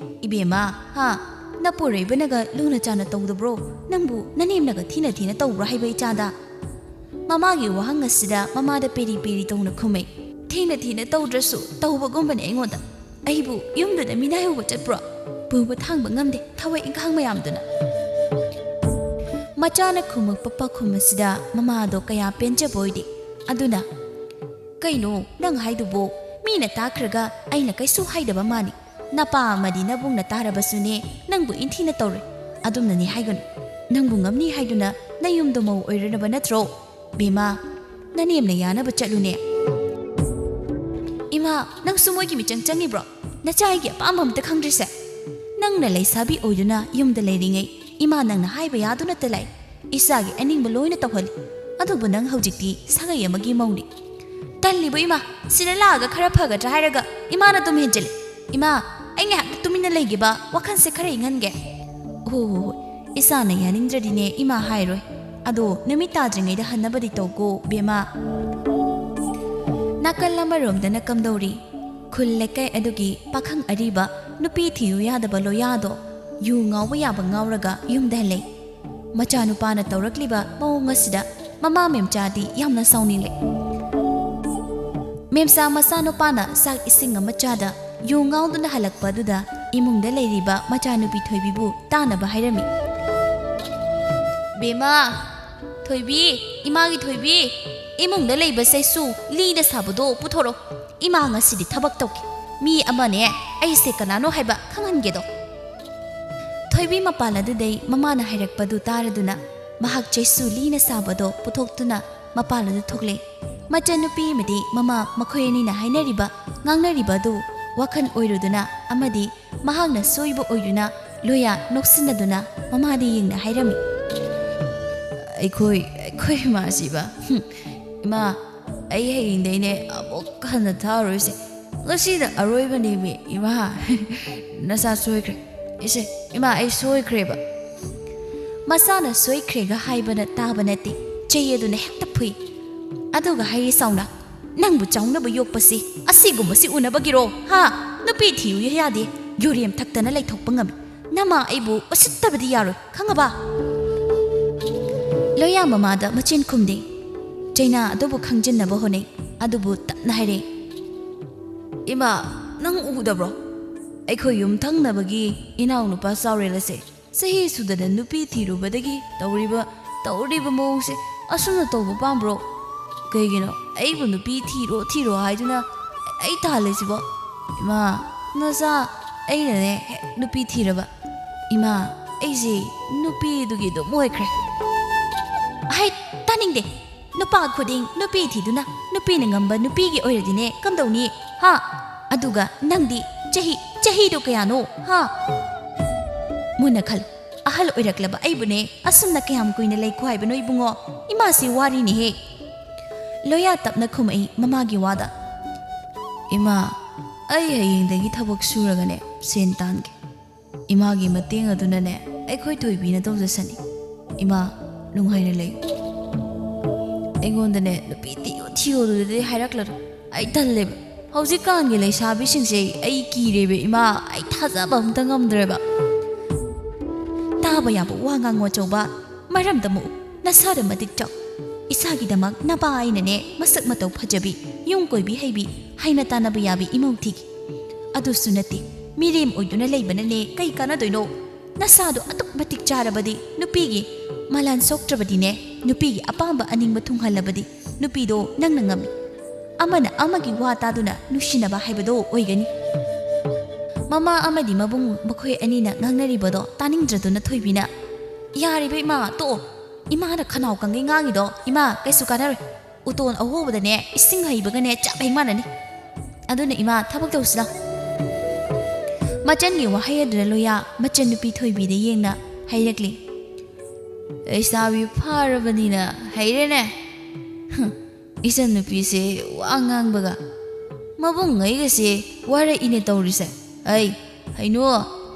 ꯏꯕꯦꯝꯃ, ꯍꯥ? ꯅꯄꯨꯔꯣꯏꯕꯅꯒ ꯂꯨꯅ ꯆꯥꯅ ꯇꯧꯗꯕ꯭ꯔꯣ? ꯅꯪꯕꯨ ꯅꯅꯦꯝꯅꯒ ꯊꯤꯅ ꯊꯤꯅ ꯇꯧꯕ꯭ꯔꯣ ꯍꯥꯏꯕ ꯏꯆꯥꯗ?" ꯃꯃꯥꯒꯤ ꯋꯥꯍꯪ ꯑꯁꯤꯗ ꯃꯃꯥꯗ ꯄꯦꯔꯤ ꯄꯦꯔꯤ ꯇꯧꯅ ꯈꯨꯝꯃꯦ꯫ "ꯊꯤꯅ ꯊꯤꯅ ꯇꯧꯗ꯭ꯔꯁꯨ ꯇꯧꯕꯒꯨꯝꯕꯅꯦ ꯑꯩꯉꯣꯟꯗ꯫ ꯑꯩꯕꯨ ꯌꯨꯝꯗꯨꯗ ꯃꯤꯅꯥꯏ ꯎꯕ ꯆꯠꯄ꯭ꯔꯣ? ꯄꯨꯕ ꯊꯥꯡꯕ ꯉꯝꯗꯦ ꯊꯕꯛ ꯏꯪꯈꯥꯡ ꯃꯌꯥꯝꯗꯨꯅ꯫" ꯃꯆꯥꯅ ꯈꯨꯝꯃꯛꯄ ꯄꯥꯎꯈꯨꯝ ꯑꯁꯤꯗ ꯃꯃꯥꯗꯣ ꯀꯌꯥ ꯄꯦꯟꯖꯕ ꯑꯣꯏꯗꯦ꯫ ꯑꯗꯨꯅ, "ꯀꯩꯅꯣ ꯅꯪ ꯍꯥꯏꯗꯨꯕꯣ? ꯃꯤꯅ ꯇꯥꯈ꯭ꯔꯒ ꯑꯩꯅ ꯀꯩꯁꯨ ꯍꯥꯏꯗꯕ ꯃꯥꯅꯤ꯫ ꯅꯄꯥ ꯑꯃꯗꯤ ꯅꯕꯨꯡꯅ ꯇꯥꯔꯕꯁꯨꯅꯦ ꯅꯪꯕꯨ ꯏꯟꯊꯤꯅ ꯇꯧꯔꯣꯏ꯫ ꯑꯗꯨꯝꯅꯅꯦ ꯍꯥꯏꯒꯅꯨ꯫ ꯅꯪꯕꯨ ꯉꯝꯅꯤ ꯍꯥꯏꯗꯨꯅ ꯅꯌꯨꯝꯗꯣ ꯃꯧ ꯑꯣꯏꯔꯨꯔꯕ ꯅꯠꯇ꯭ꯔꯣ? ꯕꯦꯝꯃ, ꯅꯅꯦꯝꯅ ꯌꯥꯅꯕ ꯆꯠꯂꯨꯅꯦ꯫" "ꯏꯃꯥ, ꯅꯪꯁꯨ ꯃꯣꯏꯒꯤ ꯃꯤꯆꯪ ꯆꯪꯉꯤꯕ꯭ꯔꯣ? ꯅꯆꯥ ꯑꯩꯒꯤ ꯑꯄꯥꯝꯕ ꯑꯝꯇ ꯈꯪꯗ꯭ꯔꯤꯁꯦ? ꯅꯪꯅ ꯂꯩꯁꯥꯕꯤ ꯑꯣꯏꯗꯨꯅ ꯌꯨꯝꯗ ꯂꯩꯔꯤꯉꯩ ꯏꯃꯥ ꯅꯪꯅ ꯍꯥꯏꯕ ꯌꯥꯗꯨꯅꯇ ꯂꯥꯛꯏ꯫ ꯏꯆꯥꯒꯤ ꯑꯅꯤꯡꯕ ꯂꯣꯏꯅ ꯇꯧꯍꯜꯂꯤ꯫ ꯑꯗꯨꯕꯨ ꯅꯪ ꯍꯧꯖꯤꯛꯇꯤ ꯁꯥꯒꯩ ꯑꯃꯒꯤ ꯃꯧꯅꯤ꯫ ꯇꯜꯂꯤꯕꯨ ꯏꯃꯥ, ꯁꯤꯗ ꯂꯥꯛꯑꯒ ꯈꯔ ꯐꯒꯗ꯭ꯔꯥ ꯍꯥꯏꯔꯒ ꯏꯃꯥꯅ ꯑꯗꯨꯝ ꯍꯦꯟꯖꯤꯜꯂꯤ꯫ ꯏꯃꯥ, ꯑꯩ ꯉꯥꯏꯍꯥꯛ ꯇꯨꯃꯤꯟꯅ ꯂꯩꯒꯦꯕ, ꯋꯥꯈꯜꯁꯦ ꯈꯔ ꯏꯪꯍꯟꯒꯦ꯫ ꯍꯣ ꯍꯣ ꯍꯣꯏ, ꯏꯆꯥꯅ ꯌꯥꯅꯤꯡꯗ꯭ꯔꯗꯤꯅꯦ ꯏꯃꯥ ꯍꯥꯏꯔꯣꯏ꯫ ꯑꯗꯣ ꯅꯨꯃꯤꯠ ꯇꯥꯗ꯭ꯔꯤꯉꯩꯗ ꯍꯟꯅꯕꯗꯤ ꯇꯧꯀꯣ ꯕꯦꯝꯃ꯫ ꯅꯥꯀꯜ ꯑꯃꯔꯣꯝꯗꯅ ꯀꯝꯗꯧꯔꯤ? ꯈꯨꯜ ꯂꯩꯀꯥꯏ ꯑꯗꯨꯒꯤ ꯄꯥꯈꯪ ꯑꯔꯤꯕ, ꯅꯨꯄꯤ ꯊꯤꯌꯨ ꯌꯥꯗꯕ ꯂꯣꯌꯥꯗꯣ ꯌꯨ ꯉꯥꯎꯕ ꯌꯥꯕ ꯉꯥꯎꯔꯒ ꯌꯨꯝꯗ ꯍꯜꯂꯦ꯫ ꯃꯆꯥꯅꯨꯄꯥꯅ ꯇꯧꯔꯛꯂꯤꯕ ꯃꯑꯣꯡ ꯑꯁꯤꯗ ꯃꯃꯥ ꯃꯦꯝꯆꯥꯗꯤ ꯌꯥꯝꯅ ꯁꯥꯎꯅꯤꯡꯂꯦ꯫ ꯃꯦꯝꯆꯥ ꯃꯆꯥꯅꯨꯄꯥꯅ ꯆꯥꯛ ꯏꯁꯤꯡ ꯑꯃ ꯆꯥꯗ ꯌꯨ ꯉꯥꯎꯗꯨꯅ ꯍꯜꯂꯛꯄ ꯑꯗꯨꯗ ꯏꯃꯨꯡꯗ ꯂꯩꯔꯤꯕ ꯃꯆꯥꯅꯨꯄꯤ ꯊꯣꯏꯕꯤꯕꯨ ꯇꯥꯅꯕ ꯍꯥꯏꯔꯝꯃꯤ꯫ "ꯕꯦꯝꯃ, ꯊꯣꯏꯕꯤ, ꯏꯃꯥꯒꯤ ꯊꯣꯏꯕꯤ, ꯏꯃꯨꯡꯗ ꯂꯩꯕ ꯆꯩꯁꯨ ꯂꯤꯅ ꯁꯥꯕꯗꯣ ꯄꯨꯊꯣꯔꯛꯑꯣ꯫ ꯏꯃꯥ ꯉꯁꯤꯗꯤ ꯊꯕꯛ ꯇꯧꯒꯦ꯫ ꯃꯤ ꯑꯃꯅꯦ ꯑꯩꯁꯦ ꯀꯅꯥꯅꯣ ꯍꯥꯏꯕ ꯈꯪꯍꯟꯒꯦꯗꯣ꯫" ꯊꯣꯏꯕꯤ ꯃꯄꯥꯜ ꯑꯗꯨꯗꯩ ꯃꯃꯥꯅ ꯍꯥꯏꯔꯛꯄꯗꯨ ꯇꯥꯔꯗꯨꯅ ꯃꯍꯥꯛ ꯆꯩꯁꯨ ꯂꯤꯅ ꯁꯥꯕꯗꯣ ꯄꯨꯊꯣꯛꯇꯨꯅ ꯃꯄꯥꯜ ꯑꯗꯨ ꯊꯣꯛꯂꯦ꯫ ꯃꯆꯟꯅꯨꯄꯤ ꯑꯃꯗꯤ ꯃꯃꯥ ꯃꯈꯣꯏ ꯑꯅꯤꯅ ꯍꯥꯏꯅꯔꯤꯕ ꯉꯥꯡꯅꯔꯤꯕ ꯑꯗꯨ ꯋꯥꯈꯜ ꯑꯣꯏꯔꯨꯗꯨꯅ ꯑꯃꯗꯤ ꯃꯍꯥꯛꯅ ꯁꯣꯏꯕ ꯑꯣꯏꯗꯨꯅ ꯂꯣꯌꯥ ꯅꯣꯛꯁꯤꯟꯅꯗꯨꯅ ꯃꯃꯥꯗ ꯌꯦꯡꯅ ꯍꯥꯏꯔꯝꯃꯤ꯫ "ꯑꯩꯈꯣꯏ, ꯑꯩꯈꯣꯏ ꯏꯃꯥꯁꯤꯕ, ꯍꯨꯝ, ꯏꯃꯥ, ꯑꯩ ꯍꯌꯦꯡꯗꯩꯅꯦ ꯑꯃꯨꯛ ꯍꯟꯅ ꯊꯥꯔꯔꯣꯏꯁꯦ꯫ ꯉꯁꯤꯅ ꯑꯔꯣꯏꯕꯅꯦꯃꯤ, ꯏꯃꯥ꯫ ꯅꯆꯥ ꯁꯣꯏꯈ꯭ꯔꯦ꯫ ꯏꯁꯦ, ꯏꯃꯥ, ꯑꯩ ꯁꯣꯏꯈ꯭ꯔꯦꯕ꯫" ꯃꯆꯥꯅ ꯁꯣꯏꯈ꯭ꯔꯦꯒ ꯍꯥꯏꯕꯅ ꯇꯥꯕ ꯅꯠꯇꯦ, ꯆꯩ ꯑꯗꯨꯅ ꯍꯦꯛꯇ ꯐꯨꯏ꯫ ꯑꯗꯨꯒ ꯍꯥꯏꯔꯤ ꯆꯥꯎꯅ, "ꯅꯪꯕꯨ ꯆꯥꯎꯅꯕ ꯌꯣꯛꯄꯁꯤ ꯑꯁꯤꯒꯨꯝꯕꯁꯤ ꯎꯅꯕꯒꯤꯔꯣ? ꯍꯥ? ꯅꯨꯄꯤ ꯊꯤꯌꯨ ꯌꯥꯗꯦ, ꯌꯨꯔꯦꯝ ꯊꯛꯇꯅ ꯂꯩꯊꯣꯛꯄ ꯉꯝꯃꯤ꯫ ꯅꯃꯥ ꯑꯩꯕꯨ ꯎꯁꯤꯠꯇꯕꯗꯤ ꯌꯥꯔꯣꯏ, ꯈꯪꯉꯕ?" ꯂꯣꯌꯥ ꯃꯃꯥꯗ ꯃꯆꯤꯟ ꯈꯨꯝꯗꯦ꯫ ꯆꯩꯅꯥ ꯑꯗꯨꯕꯨ ꯈꯪꯖꯤꯟꯅꯕ ꯍꯣꯠꯅꯩ, ꯑꯗꯨꯕꯨ ꯇꯞꯅ ꯍꯥꯏꯔꯦ, "ꯏꯃꯥ, ꯅꯪ ꯎꯗꯕ꯭ꯔꯣ? ꯑꯩꯈꯣꯏ ꯌꯨꯝ ꯊꯪꯅꯕꯒꯤ ꯏꯅꯥꯎꯅꯨꯄꯥ ꯆꯥꯎꯔꯦꯜ ꯑꯁꯦ ꯆꯍꯤ ꯁꯨꯗꯅ ꯅꯨꯄꯤ ꯊꯤꯔꯨꯕꯗꯒꯤ ꯇꯧꯔꯤꯕ, ꯇꯧꯔꯤꯕ ꯃꯑꯣꯡꯁꯦ ꯑꯁꯨꯝꯅ ꯇꯧꯕ ꯄꯥꯝꯕ꯭ꯔꯣ? ꯀꯩꯒꯤꯅꯣ ꯑꯩꯕꯨ ꯅꯨꯄꯤ ꯊꯤꯔꯣ, ꯊꯤꯔꯣ ꯍꯥꯏꯗꯨꯅ ꯑꯩ ꯇꯥꯜꯂꯤꯁꯤꯕꯣ? ꯏꯃꯥ, ꯅꯆꯥ ꯑꯩꯅꯅꯦ ꯍꯦꯛ ꯅꯨꯄꯤ ꯊꯤꯔꯕ꯫ ꯏꯃꯥ, ꯑꯩꯁꯦ ꯅꯨꯄꯤꯗꯨꯒꯤ ꯑꯗꯨꯝ ꯑꯣꯏꯈ꯭ꯔꯦ꯫" "ꯍꯩ, ꯇꯥꯅꯤꯡꯗꯦ꯫ ꯅꯨꯄꯥ ꯈꯨꯗꯤꯡ ꯅꯨꯄꯤ ꯊꯤꯗꯨꯅ ꯅꯨꯄꯤꯅ ꯉꯝꯕ ꯅꯨꯄꯤꯒꯤ ꯑꯣꯏꯔꯗꯤꯅꯦ ꯀꯝꯗꯧꯅꯤ? ꯍꯥ? ꯑꯗꯨꯒ ꯅꯪꯗꯤ ꯆꯍꯤ, ꯆꯍꯤꯗꯣ ꯀꯌꯥꯅꯣ? ꯍꯥ? ꯃꯨꯟꯅ ꯈꯜꯂꯨ꯫ ꯑꯍꯜ ꯑꯣꯏꯔꯛꯂꯕ ꯑꯩꯕꯨꯅꯦ ꯑꯁꯨꯝꯅ ꯀꯌꯥꯝ ꯀꯨꯏꯅ ꯂꯩꯈꯣ ꯍꯥꯏꯕꯅꯣ ꯏꯕꯨꯡꯉꯣ? ꯏꯃꯥꯁꯤ ꯋꯥꯔꯤꯅꯦꯍꯦ꯫ ꯂꯣꯌꯥ ꯇꯞꯅ ꯈꯨꯝꯃꯛꯏ ꯃꯃꯥꯒꯤ ꯋꯥꯗ꯫ "ꯏꯃꯥ, ꯑꯩ ꯍꯌꯦꯡꯗꯒꯤ ꯊꯕꯛ ꯁꯨꯔꯒꯅꯦ ꯁꯦꯟ ꯇꯥꯟꯒꯦ꯫ ꯏꯃꯥꯒꯤ ꯃꯇꯦꯡ ꯑꯗꯨꯅꯅꯦ ꯑꯩꯈꯣꯏ ꯊꯣꯏꯕꯤꯅ ꯇꯧꯖꯁꯅꯤ꯫ ꯏꯃꯥ, ꯅꯨꯡꯉꯥꯏꯅ ꯂꯩꯌꯨ꯫ ꯑꯩꯉꯣꯟꯗꯅꯦ ꯅꯨꯄꯤ ꯊꯤꯌꯨ ꯊꯤꯌꯨ ꯑꯗꯨꯗꯗꯤ ꯍꯥꯏꯔꯛꯂꯅꯨ꯫ ꯑꯩ ꯇꯜꯂꯦꯕ꯫ ꯍꯧꯖꯤꯛꯀꯥꯟꯒꯤ ꯂꯩꯁꯥꯕꯤꯁꯤꯡꯁꯦ ꯑꯩ ꯀꯤꯔꯦꯕ ꯏꯃꯥ, ꯑꯩ ꯊꯥꯖꯕ ꯑꯝꯇ ꯉꯝꯗ꯭ꯔꯦꯕ"꯫ "ꯇꯥꯕ ꯌꯥꯕ ꯋꯥ ꯉꯥꯡꯉꯣ ꯑꯆꯧꯕ, ꯃꯔꯝꯗ ꯃꯨꯛ ꯅꯁꯥꯗ ꯃꯇꯤꯛ ꯆꯥꯎ꯫ ꯏꯁꯥꯒꯤꯗꯃꯛ ꯅꯄꯥ ꯑꯩꯅꯅꯦ ꯃꯁꯛ ꯃꯇꯧ ꯐꯖꯕꯤ, ꯌꯨꯝ ꯀꯣꯏꯕꯤ ꯍꯩꯕꯤ, ꯍꯩꯅ ꯇꯥꯟꯅꯕ ꯌꯥꯕꯤ ꯏꯃꯧ ꯊꯤꯒꯦ꯫ ꯑꯗꯨꯁꯨ ꯅꯠꯇꯦ, ꯃꯤꯔꯦꯝ ꯑꯣꯏꯗꯨꯅ ꯂꯩꯕꯅꯅꯦ ꯀꯩ ꯀꯥꯟꯅꯗꯣꯏꯅꯣ? ꯅꯁꯥꯗꯣ ꯑꯗꯨꯛ ꯃꯇꯤꯛ ꯆꯥꯔꯕꯗꯤ, ꯅꯨꯄꯤꯒꯤ ꯃꯂꯥꯟ ꯁꯣꯛꯇ꯭ꯔꯕꯗꯤꯅꯦ, ꯅꯨꯄꯤꯒꯤ ꯑꯄꯥꯝꯕ ꯑꯅꯤꯡꯕ ꯊꯨꯡꯍꯜꯂꯕꯗꯤ ꯅꯨꯄꯤꯗꯣ ꯅꯪꯅ ꯉꯝꯃꯤ꯫ ꯑꯃꯅ ꯑꯃꯒꯤ ꯋꯥ ꯇꯥꯗꯨꯅ ꯅꯨꯡꯁꯤꯅꯕ ꯍꯥꯏꯕꯗꯣ ꯑꯣꯏꯒꯅꯤ"꯫ ꯃꯃꯥ ꯑꯃꯗꯤ ꯃꯕꯨꯡ ꯃꯈꯣꯏ ꯑꯅꯤꯅ ꯉꯥꯡꯅꯔꯤꯕꯗꯣ ꯇꯥꯅꯤꯡꯗ꯭ꯔꯗꯨꯅ ꯊꯣꯏꯕꯤꯅ, "ꯌꯥꯔꯤꯕ ꯏꯃꯥ, ꯇꯣꯛꯑꯣ꯫ ꯏꯃꯥꯅ ꯈꯅꯥꯎ ꯀꯪꯒꯩ ꯉꯥꯡꯉꯤꯗꯣ, ꯏꯃꯥ, ꯀꯩꯁꯨ ꯀꯥꯟꯅꯔꯣꯏ꯫ ꯎꯇꯣꯟ ꯑꯍꯣꯕꯗꯅꯦ ꯏꯁꯤꯡ ꯍꯩꯕꯒꯅꯦ ꯆꯞ ꯍꯦꯛ ꯃꯥꯟꯅꯅꯤ꯫ ꯑꯗꯨꯅ ꯏꯃꯥ, ꯊꯕꯛ ꯇꯧꯁꯤ ꯂꯥꯎ"꯫ ꯃꯆꯟꯒꯤ ꯋꯥꯍꯩ ꯑꯗꯨꯅ ꯂꯣꯌꯥ ꯃꯆꯟꯅꯨꯄꯤ ꯊꯣꯏꯕꯤꯗ ꯌꯦꯡꯅ ꯍꯥꯏꯔꯛꯂꯤ, "ꯂꯩꯁꯥꯕꯤ ꯐꯥꯔꯕꯅꯤꯅ ꯍꯩꯔꯦꯅꯦ꯫ ꯍꯨꯝ, ꯏꯆꯟꯅꯨꯄꯤꯁꯦ ꯋꯥ ꯉꯥꯡꯕꯒ ꯃꯕꯨꯡꯉꯩꯒꯁꯦ ꯋꯥꯔꯛꯏꯅꯦ ꯇꯧꯔꯤꯁꯦ꯫ ꯑꯩ, ꯍꯩꯅꯨ,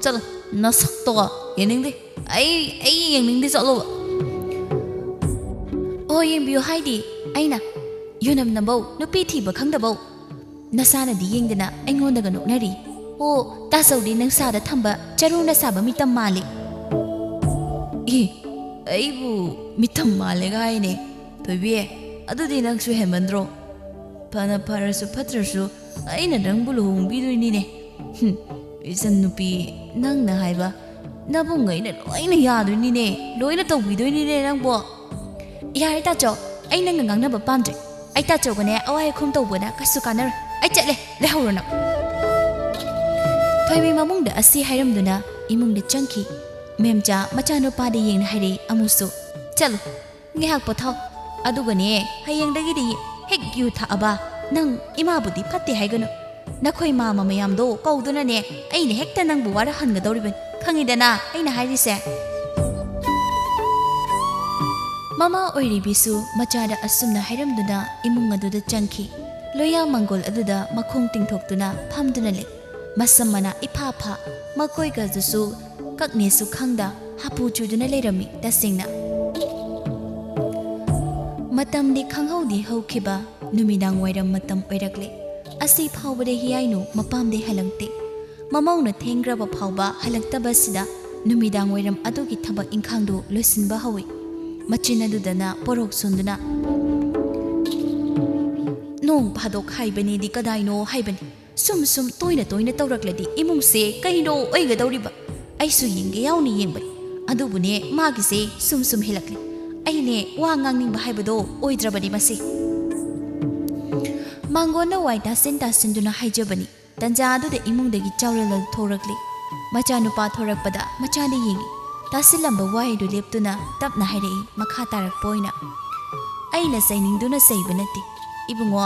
ꯆꯠꯂꯣ, ꯅꯁꯛꯇꯣ ꯌꯦꯡꯅꯤꯡꯗꯦ꯫ ꯑꯩ, ꯑꯩ ꯌꯦꯡꯅꯤꯡꯗꯦ, ꯆꯠꯂꯣꯕ"꯫ "ꯑꯣ, ꯌꯦꯡꯕꯤꯌꯨ ꯍꯥꯏꯗꯤ ꯑꯩꯅ ꯌꯣꯟꯅꯝꯅꯕꯧ, ꯅꯨꯄꯤ ꯊꯤꯕ ꯈꯪꯗꯕꯧ ꯅꯁꯥꯅꯗꯤ ꯌꯦꯡꯗꯅ ꯑꯩꯉꯣꯟꯗꯒ ꯅꯣꯛꯅꯔꯤ꯫ ꯑꯣ, ꯇꯥꯆꯧꯗꯤ ꯅꯪꯁꯥꯗ ꯊꯝꯕ ꯆꯔꯨꯅ ꯁꯥꯕ ꯃꯤꯇꯝ ꯃꯥꯜꯂꯤ"꯫ "ꯑꯦ, ꯑꯩꯕꯨ ꯃꯤꯇꯝ ꯃꯥꯜꯂꯦꯒ ꯍꯥꯏꯅꯦ꯫ ꯊꯣꯏꯕꯤ, ꯑꯗꯨꯗꯤ ꯅꯪꯁꯨ ꯍꯦꯟꯃꯟꯗ꯭ꯔꯣ? ꯐꯅ ꯐꯔꯁꯨ ꯐꯠꯇ꯭ꯔꯁꯨ ꯑꯩꯅ ꯅꯪꯕꯨ ꯂꯨꯍꯣꯡꯕꯤꯗꯣꯏꯅꯤꯅꯦ꯫ ꯍꯨꯝ, ꯏꯆꯟ ꯅꯨꯄꯤ, ꯅꯪꯅ ꯍꯥꯏꯕ ꯅꯕꯨꯡꯉꯩꯅ ꯂꯣꯏꯅ ꯌꯥꯗꯣꯏꯅꯤꯅꯦ, ꯂꯣꯏꯅ ꯇꯧꯕꯤꯗꯣꯏꯅꯤꯅꯦ ꯅꯪꯕꯣ"꯫ "ꯌꯥꯔꯦ ꯇꯥꯆꯧ, ꯑꯩ ꯅꯪꯒ ꯉꯥꯡꯅꯕ ꯄꯥꯝꯗ꯭ꯔꯦ꯫ ꯑꯩ ꯇꯥꯆꯧꯒꯅꯦ ꯑꯋꯥ ꯑꯈꯨꯝ ꯇꯧꯕꯅ ꯀꯩꯁꯨ ꯀꯥꯟꯅꯔꯣꯏ꯫ ꯑꯩ ꯆꯠꯂꯦ, ꯂꯩꯍꯧꯔꯣ ꯅꯪ"꯫ ꯊꯣꯏꯕꯤ ꯃꯕꯨꯡꯗ ꯑꯁꯤ ꯍꯥꯏꯔꯝꯗꯨꯅ ꯏꯃꯨꯡꯗ ꯆꯪꯈꯤ꯫ ꯃꯦꯝꯆꯥ ꯃꯆꯥꯅꯨꯄꯥꯗ ꯌꯦꯡꯅ ꯍꯥꯏꯔꯛꯏ ꯑꯃꯨꯛꯁꯨ, "ꯆꯠꯂꯣ, ꯉꯥꯏꯍꯥꯛ ꯄꯣꯊꯥꯎ꯫ ꯑꯗꯨꯒꯅꯦ, ꯍꯌꯦꯡꯗꯒꯤꯗꯤ ꯍꯦꯛ ꯌꯨ ꯊꯛꯑꯕ ꯅꯪ ꯏꯃꯥꯕꯨꯗꯤ ꯐꯠꯇꯦ ꯍꯥꯏꯒꯅꯨ"꯫ ꯅꯈꯣꯏ ꯃꯥꯃ ꯃꯌꯥꯝꯗꯣ ꯀꯧꯗꯨꯅꯅꯦ ꯑꯩꯅ ꯍꯦꯛꯇ ꯅꯪꯕꯨ ꯋꯥꯔꯍꯟꯒꯗꯧꯔꯤꯕꯅꯤ꯫ ꯈꯪꯉꯤꯗꯅ ꯑꯩꯅ ꯍꯥꯏꯔꯤꯁꯦ?" ꯃꯃꯥ ꯑꯣꯏꯔꯤꯕꯤꯁꯨ ꯃꯆꯥꯗ ꯑꯁꯨꯝꯅ ꯍꯥꯏꯔꯝꯗꯨꯅ ꯏꯃꯨꯡ ꯑꯗꯨꯗ ꯆꯪꯈꯤ꯫ ꯂꯣꯌꯥ ꯃꯪꯒꯣꯜ ꯑꯗꯨꯗ ꯃꯈꯣꯡ ꯇꯤꯡꯊꯣꯛꯇꯨꯅ ꯐꯝꯗꯨꯅ ꯂꯩ꯫ ꯃꯁꯝ ꯃꯅꯥ ꯏꯐꯥ ꯐꯥ, ꯃꯀꯣꯏꯒꯗꯨꯁꯨ ꯀꯛꯅꯦꯁꯨ ꯈꯪꯗ ꯍꯥꯄꯨ ꯆꯨꯗꯨꯅ ꯂꯩꯔꯝꯃꯤ꯫ ꯇꯁꯦꯡꯅ ꯃꯇꯝꯗꯤ ꯈꯪꯍꯧꯗꯦ ꯍꯧꯈꯤꯕ꯫ ꯅꯨꯃꯤꯗꯥꯡ ꯋꯥꯏꯔꯝ ꯃꯇꯝ ꯑꯣꯏꯔꯛꯂꯦ꯫ ꯑꯁꯤ ꯐꯥꯎꯕꯗ ꯍꯤꯌꯥꯏꯅꯨ ꯃꯄꯥꯝꯗꯩ ꯍꯜꯂꯛꯇꯦ꯫ ꯃꯃꯧꯅ ꯊꯦꯡꯈ꯭ꯔꯕ ꯐꯥꯎꯕ ꯍꯜꯂꯛꯇꯕꯁꯤꯗ ꯅꯨꯃꯤꯗꯥꯡ ꯋꯥꯏꯔꯝ ꯑꯗꯨꯒꯤ ꯊꯕꯛ ꯏꯪꯈꯥꯡꯗꯨ ꯂꯣꯏꯁꯤꯟꯕ ꯍꯧꯏ꯫ ꯃꯆꯤꯟ ꯑꯗꯨꯗꯅ ꯄꯣꯔꯣꯛ ꯁꯣꯟꯗꯨꯅ, "ꯅꯣꯡ ꯐꯥꯗꯣꯛ ꯍꯥꯏꯕꯅꯤꯗꯤ ꯀꯗꯥꯏꯅꯣ ꯍꯥꯏꯕꯅꯤ꯫ ꯁꯨꯝ ꯁꯨꯝ ꯇꯣꯏꯅ ꯇꯣꯏꯅ ꯇꯧꯔꯛꯂꯗꯤ ꯏꯃꯨꯡꯁꯦ ꯀꯩꯅꯣ ꯑꯣꯏꯒꯗꯧꯔꯤꯕ? ꯑꯩꯁꯨ ꯌꯦꯡꯒꯦ ꯌꯥꯎꯅ ꯌꯦꯡꯕꯅꯤ꯫ ꯑꯗꯨꯕꯨꯅꯦ, ꯃꯥꯒꯤꯁꯦ ꯁꯨꯝ ꯁꯨꯝ ꯍꯦꯜꯂꯛꯂꯦ꯫ ꯑꯩꯅꯦ ꯋꯥ ꯉꯥꯡꯅꯤꯡꯕ ꯍꯥꯏꯕꯗꯣ ꯑꯣꯏꯗ꯭ꯔꯕꯅꯤ ꯃꯁꯤ꯫" ꯃꯥꯡꯒꯣꯟꯗ ꯋꯥꯏ ꯇꯥꯁꯤꯟ ꯇꯥꯁꯤꯟꯗꯨꯅ ꯍꯥꯏꯖꯕꯅꯤ꯫ ꯇꯟꯖꯥ ꯑꯗꯨꯗ ꯏꯃꯨꯡꯗꯒꯤ ꯆꯥꯎꯔꯦꯜ ꯑꯗꯨ ꯊꯣꯔꯛꯂꯦ꯫ ꯃꯆꯥꯅꯨꯄꯥ ꯊꯣꯔꯛꯄꯗ ꯃꯆꯥꯗ ꯌꯦꯡꯉꯤ꯫ ꯇꯥꯁꯤꯜꯂꯝꯕ ꯋꯥꯍꯩꯗꯨ ꯂꯦꯞꯇꯨꯅ ꯇꯞꯅ ꯍꯥꯏꯔꯛꯏ, ꯃꯈꯥ ꯇꯥꯔꯛꯄ ꯑꯣꯏꯅ, "ꯑꯩꯅ ꯆꯩꯅꯤꯡꯗꯨꯅ ꯆꯩꯕ ꯅꯠꯇꯦ ꯏꯕꯨꯡꯉꯣ꯫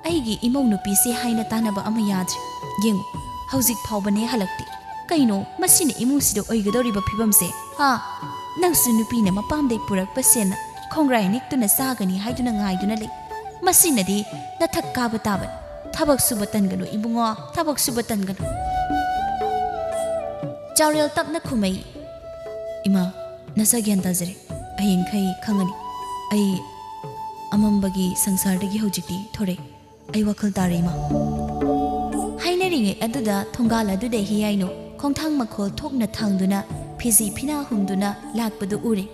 ꯑꯩꯒꯤ ꯏꯃꯧ ꯅꯨꯄꯤꯁꯤ ꯍꯥꯏꯅ ꯇꯥꯟꯅꯕ ꯑꯃ ꯌꯥꯗ꯭ꯔꯦ꯫ ꯌꯦꯡꯉꯨ, ꯍꯧꯖꯤꯛ ꯐꯥꯎꯕꯅꯦ ꯍꯜꯂꯛꯇꯦ꯫ ꯀꯩꯅꯣ ꯃꯁꯤꯅ ꯏꯃꯨꯡꯁꯤꯗ ꯑꯣꯏꯒꯗꯧꯔꯤꯕ ꯐꯤꯕꯝꯁꯦ? ꯍꯥ? ꯅꯪꯁꯨ ꯅꯨꯄꯤꯅ ꯃꯄꯥꯝꯗꯩ ꯄꯨꯔꯛꯄ ꯁꯦꯟꯅ ꯈꯣꯡꯒ꯭ꯔꯥꯏ ꯅꯤꯛꯇꯨꯅ ꯆꯥꯒꯅꯤ ꯍꯥꯏꯗꯨꯅ ꯉꯥꯏꯗꯨꯅ ꯂꯩ꯫ ꯃꯁꯤꯅꯗꯤ ꯅꯊꯛ ꯀꯥꯕ ꯇꯥꯕꯅꯤ꯫ ꯊꯕꯛ ꯁꯨꯕ ꯇꯟꯒꯅꯨ ꯏꯕꯨꯡꯉꯣ, ꯊꯕꯛ ꯁꯨꯕ ꯇꯟꯒꯅꯨ꯫" ꯆꯥꯎꯔꯦꯜ ꯇꯞꯅ ꯈꯨꯝꯃꯩ, "ꯏꯃꯥ, ꯅꯁꯥ ꯒ꯭ꯌꯥꯟ ꯇꯥꯖꯔꯦ꯫ ꯍꯌꯦꯡꯈꯩ ꯈꯪꯉꯅꯤ꯫ ꯑꯩ ꯑꯃꯝꯕꯒꯤ ꯁꯪꯁꯥꯔꯗꯒꯤ ꯍꯧꯖꯤꯛꯇꯤ ꯊꯣꯔꯛꯑꯦ꯫ ꯑꯩ ꯋꯥꯈꯜ ꯇꯥꯔꯦ, ꯏꯃꯥ꯫" ꯍꯥꯏꯅꯔꯤꯉꯩ ꯑꯗꯨꯗ ꯊꯣꯡꯒꯥꯜ ꯑꯗꯨꯗ ꯍꯤꯌꯥꯏꯅꯨ ꯈꯣꯡꯊꯥꯡ ꯃꯈꯣꯜ ꯊꯣꯛꯅ ꯊꯥꯡꯗꯨꯅ ꯐꯤꯖꯤ ꯐꯤꯅꯥ ꯍꯨꯝꯗꯨꯅ ꯂꯥꯛꯄꯗꯨ ꯎꯔꯦ꯫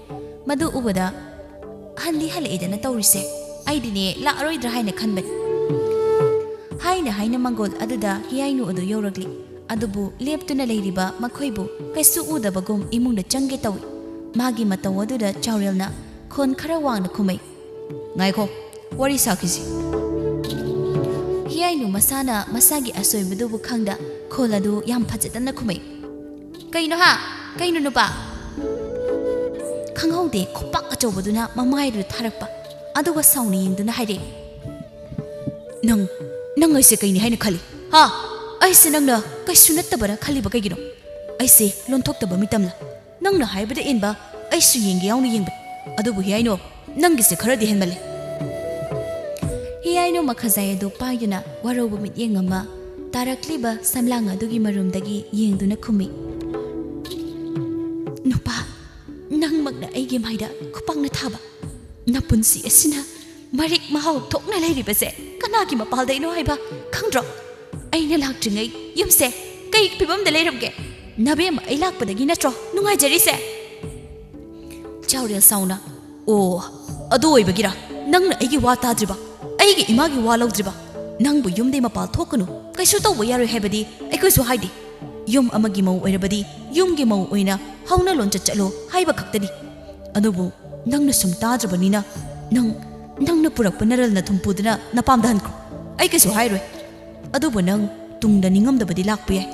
ꯃꯗꯨ ꯎꯕꯗ, "ꯍꯟꯗꯤ ꯍꯜꯂꯛꯑꯦꯗꯅ ꯇꯧꯔꯤꯁꯦ꯫ ꯑꯩꯗꯤꯅꯦ ꯂꯥꯛꯑꯔꯣꯏꯗ꯭ꯔꯥ ꯍꯥꯏꯅ ꯈꯟꯕꯅꯤ꯫" ꯍꯥꯏꯅ ꯍꯥꯏꯅ ꯃꯪꯒꯣꯜ ꯑꯗꯨꯗ ꯍꯤꯌꯥꯏꯅꯨ ꯑꯗꯨ ꯌꯧꯔꯛꯂꯤ꯫ ꯑꯗꯨꯕꯨ ꯂꯦꯞꯇꯨꯅ ꯂꯩꯔꯤꯕ ꯃꯈꯣꯏꯕꯨ ꯀꯩꯁꯨ ꯎꯗꯕꯒꯨꯝ ꯏꯃꯨꯡꯗ ꯆꯪꯒꯦ ꯇꯧꯏ꯫ ꯃꯥꯒꯤ ꯃꯇꯧ ꯑꯗꯨꯗ ꯆꯥꯎꯔꯦꯜꯅ ꯈꯣꯟ ꯈꯔ ꯋꯥꯡꯅ ꯈꯨꯝꯃꯩ, "ꯉꯥꯏꯈꯣ, ꯋꯥꯔꯤ ꯁꯥꯈꯤꯁꯤ꯫" ꯍꯤꯌꯥꯏꯅꯨ ꯃꯁꯥꯅ ꯃꯁꯥꯒꯤ ꯑꯁꯣꯏꯕꯗꯨꯕꯨ ꯈꯪꯗ ꯈꯣꯜ ꯑꯗꯨ ꯌꯥꯝ ꯐꯖꯗꯅ ꯈꯨꯝꯃꯩ, "ꯀꯩꯅꯣ ꯍꯥ? ꯀꯩꯅꯣ ꯅꯨꯄꯥ?" ꯈꯪꯍꯧꯗꯦ, ꯈꯨꯄꯥꯛ ꯑꯆꯧꯕꯗꯨꯅ ꯃꯃꯥꯏꯗꯨꯗ ꯊꯥꯔꯛꯄ꯫ ꯑꯗꯨꯒ ꯁꯥꯎꯅ ꯌꯦꯡꯗꯨꯅ ꯍꯥꯏꯔꯛꯏ, "ꯅꯪ, ꯅꯪ ꯑꯩꯁꯦ ꯀꯩꯅꯤ ꯍꯥꯏꯅ ꯈꯜꯂꯤ? ꯍꯥ? ꯑꯩꯁꯦ ꯅꯪꯅ ꯀꯩꯁꯨ ꯅꯠꯇꯕꯅ ꯈꯜꯂꯤꯕ ꯀꯩꯒꯤꯅꯣ? ꯑꯩꯁꯦ ꯂꯣꯟꯊꯣꯛꯇꯕ ꯃꯤꯇꯝꯂ? ꯅꯪꯅ ꯍꯥꯏꯕꯗ ꯏꯟꯕ ꯑꯩꯁꯨ ꯌꯦꯡꯒꯦ ꯌꯥꯎꯅ ꯌꯦꯡꯕꯅꯤ꯫ ꯑꯗꯨꯕꯨ ꯍꯤꯌꯥꯏꯅꯣ, ꯅꯪꯒꯤꯁꯦ ꯈꯔꯗꯤ ꯍꯦꯟꯃꯜꯂꯦ꯫ ꯍꯤꯌꯥꯏꯅꯣ ꯃꯈꯖꯥꯏ ꯑꯗꯨ ꯄꯥꯏꯗꯨꯅ ꯋꯥꯔꯧꯕ ꯃꯤꯠꯌꯦꯡ ꯑꯃ ꯇꯥꯔꯛꯂꯤꯕ ꯁꯝꯂꯥꯡ ꯑꯗꯨꯒꯤ ꯃꯔꯨꯝꯗꯒꯤ ꯌꯦꯡꯗꯨꯅ ꯈꯨꯝꯃꯤ꯫ ꯅꯨꯄꯥ, ꯅꯪꯃꯛꯅ ꯑꯩꯒꯤ ꯃꯥꯏꯗ ꯈꯨꯄꯥꯛꯅ ꯊꯥꯕ꯫ ꯅꯄꯨꯟꯁꯤ ꯑꯁꯤꯅ ꯃꯔꯤꯛ ꯃꯍꯥꯎ ꯊꯣꯛꯅ ꯂꯩꯔꯤꯕꯁꯦ ꯀꯅꯥꯒꯤ ꯃꯄꯥꯜꯗꯩꯅꯣ ꯍꯥꯏꯕ ꯈꯪꯗ꯭ꯔꯣ? ꯑꯩꯅ ꯂꯥꯛꯇ꯭ꯔꯤꯉꯩ ꯌꯨꯝꯁꯦ ꯀꯩ ꯐꯤꯕꯝꯗ ꯂꯩꯔꯝꯒꯦ? ꯅꯕꯦꯝꯃ ꯑꯩ ꯂꯥꯛꯄꯗꯒꯤ ꯅꯠꯇ꯭ꯔꯣ ꯅꯨꯡꯉꯥꯏꯖꯔꯤꯁꯦ? ꯆꯥꯎꯔꯦꯜ ꯁꯥꯎꯅ, "ꯑꯣ, ꯑꯗꯨ ꯑꯣꯏꯕꯒꯤꯔ ꯅꯪꯅ ꯑꯩꯒꯤ ꯋꯥ ꯇꯥꯗ꯭ꯔꯤꯕ? ꯑꯩꯒꯤ ꯏꯃꯥꯒꯤ ꯋꯥ ꯂꯧꯗ꯭ꯔꯤꯕ? ꯅꯪꯕꯨ ꯌꯨꯝꯗꯩ ꯃꯄꯥꯜ ꯊꯣꯛꯀꯅꯨ, ꯀꯩꯁꯨ ꯇꯧꯕ ꯌꯥꯔꯣꯏ ꯍꯥꯏꯕꯗꯤ ꯑꯩꯈꯣꯏꯁꯨ ꯍꯥꯏꯗꯦ꯫ ꯌꯨꯝ ꯑꯃꯒꯤ ꯃꯧ ꯑꯣꯏꯔꯕꯗꯤ ꯌꯨꯝꯒꯤ ꯃꯧ ꯑꯣꯏꯅ ꯍꯧꯅ ꯂꯣꯟꯆꯠ ꯆꯠꯂꯣ ꯍꯥꯏꯕ ꯈꯛꯇꯅꯤ꯫ ꯑꯗꯨꯕꯨ ꯅꯪꯅ ꯁꯨꯝ ꯇꯥꯗ꯭ꯔꯕꯅꯤꯅ ꯅꯪ, ꯅꯪꯅ ꯄꯨꯔꯛꯄ ꯅꯔꯜ ꯅꯊꯨꯝ ꯄꯨꯗꯨꯅ ꯅꯄꯥꯝꯗ ꯍꯟꯈ꯭ꯔꯣ꯫ ꯑꯩ ꯀꯩꯁꯨ ꯍꯥꯏꯔꯣꯏ꯫ ꯑꯗꯨꯕꯨ ꯅꯪ ꯇꯨꯡꯗ ꯅꯤꯡꯉꯝꯗꯕꯗꯤ ꯂꯥꯛꯄ ꯌꯥꯏ꯫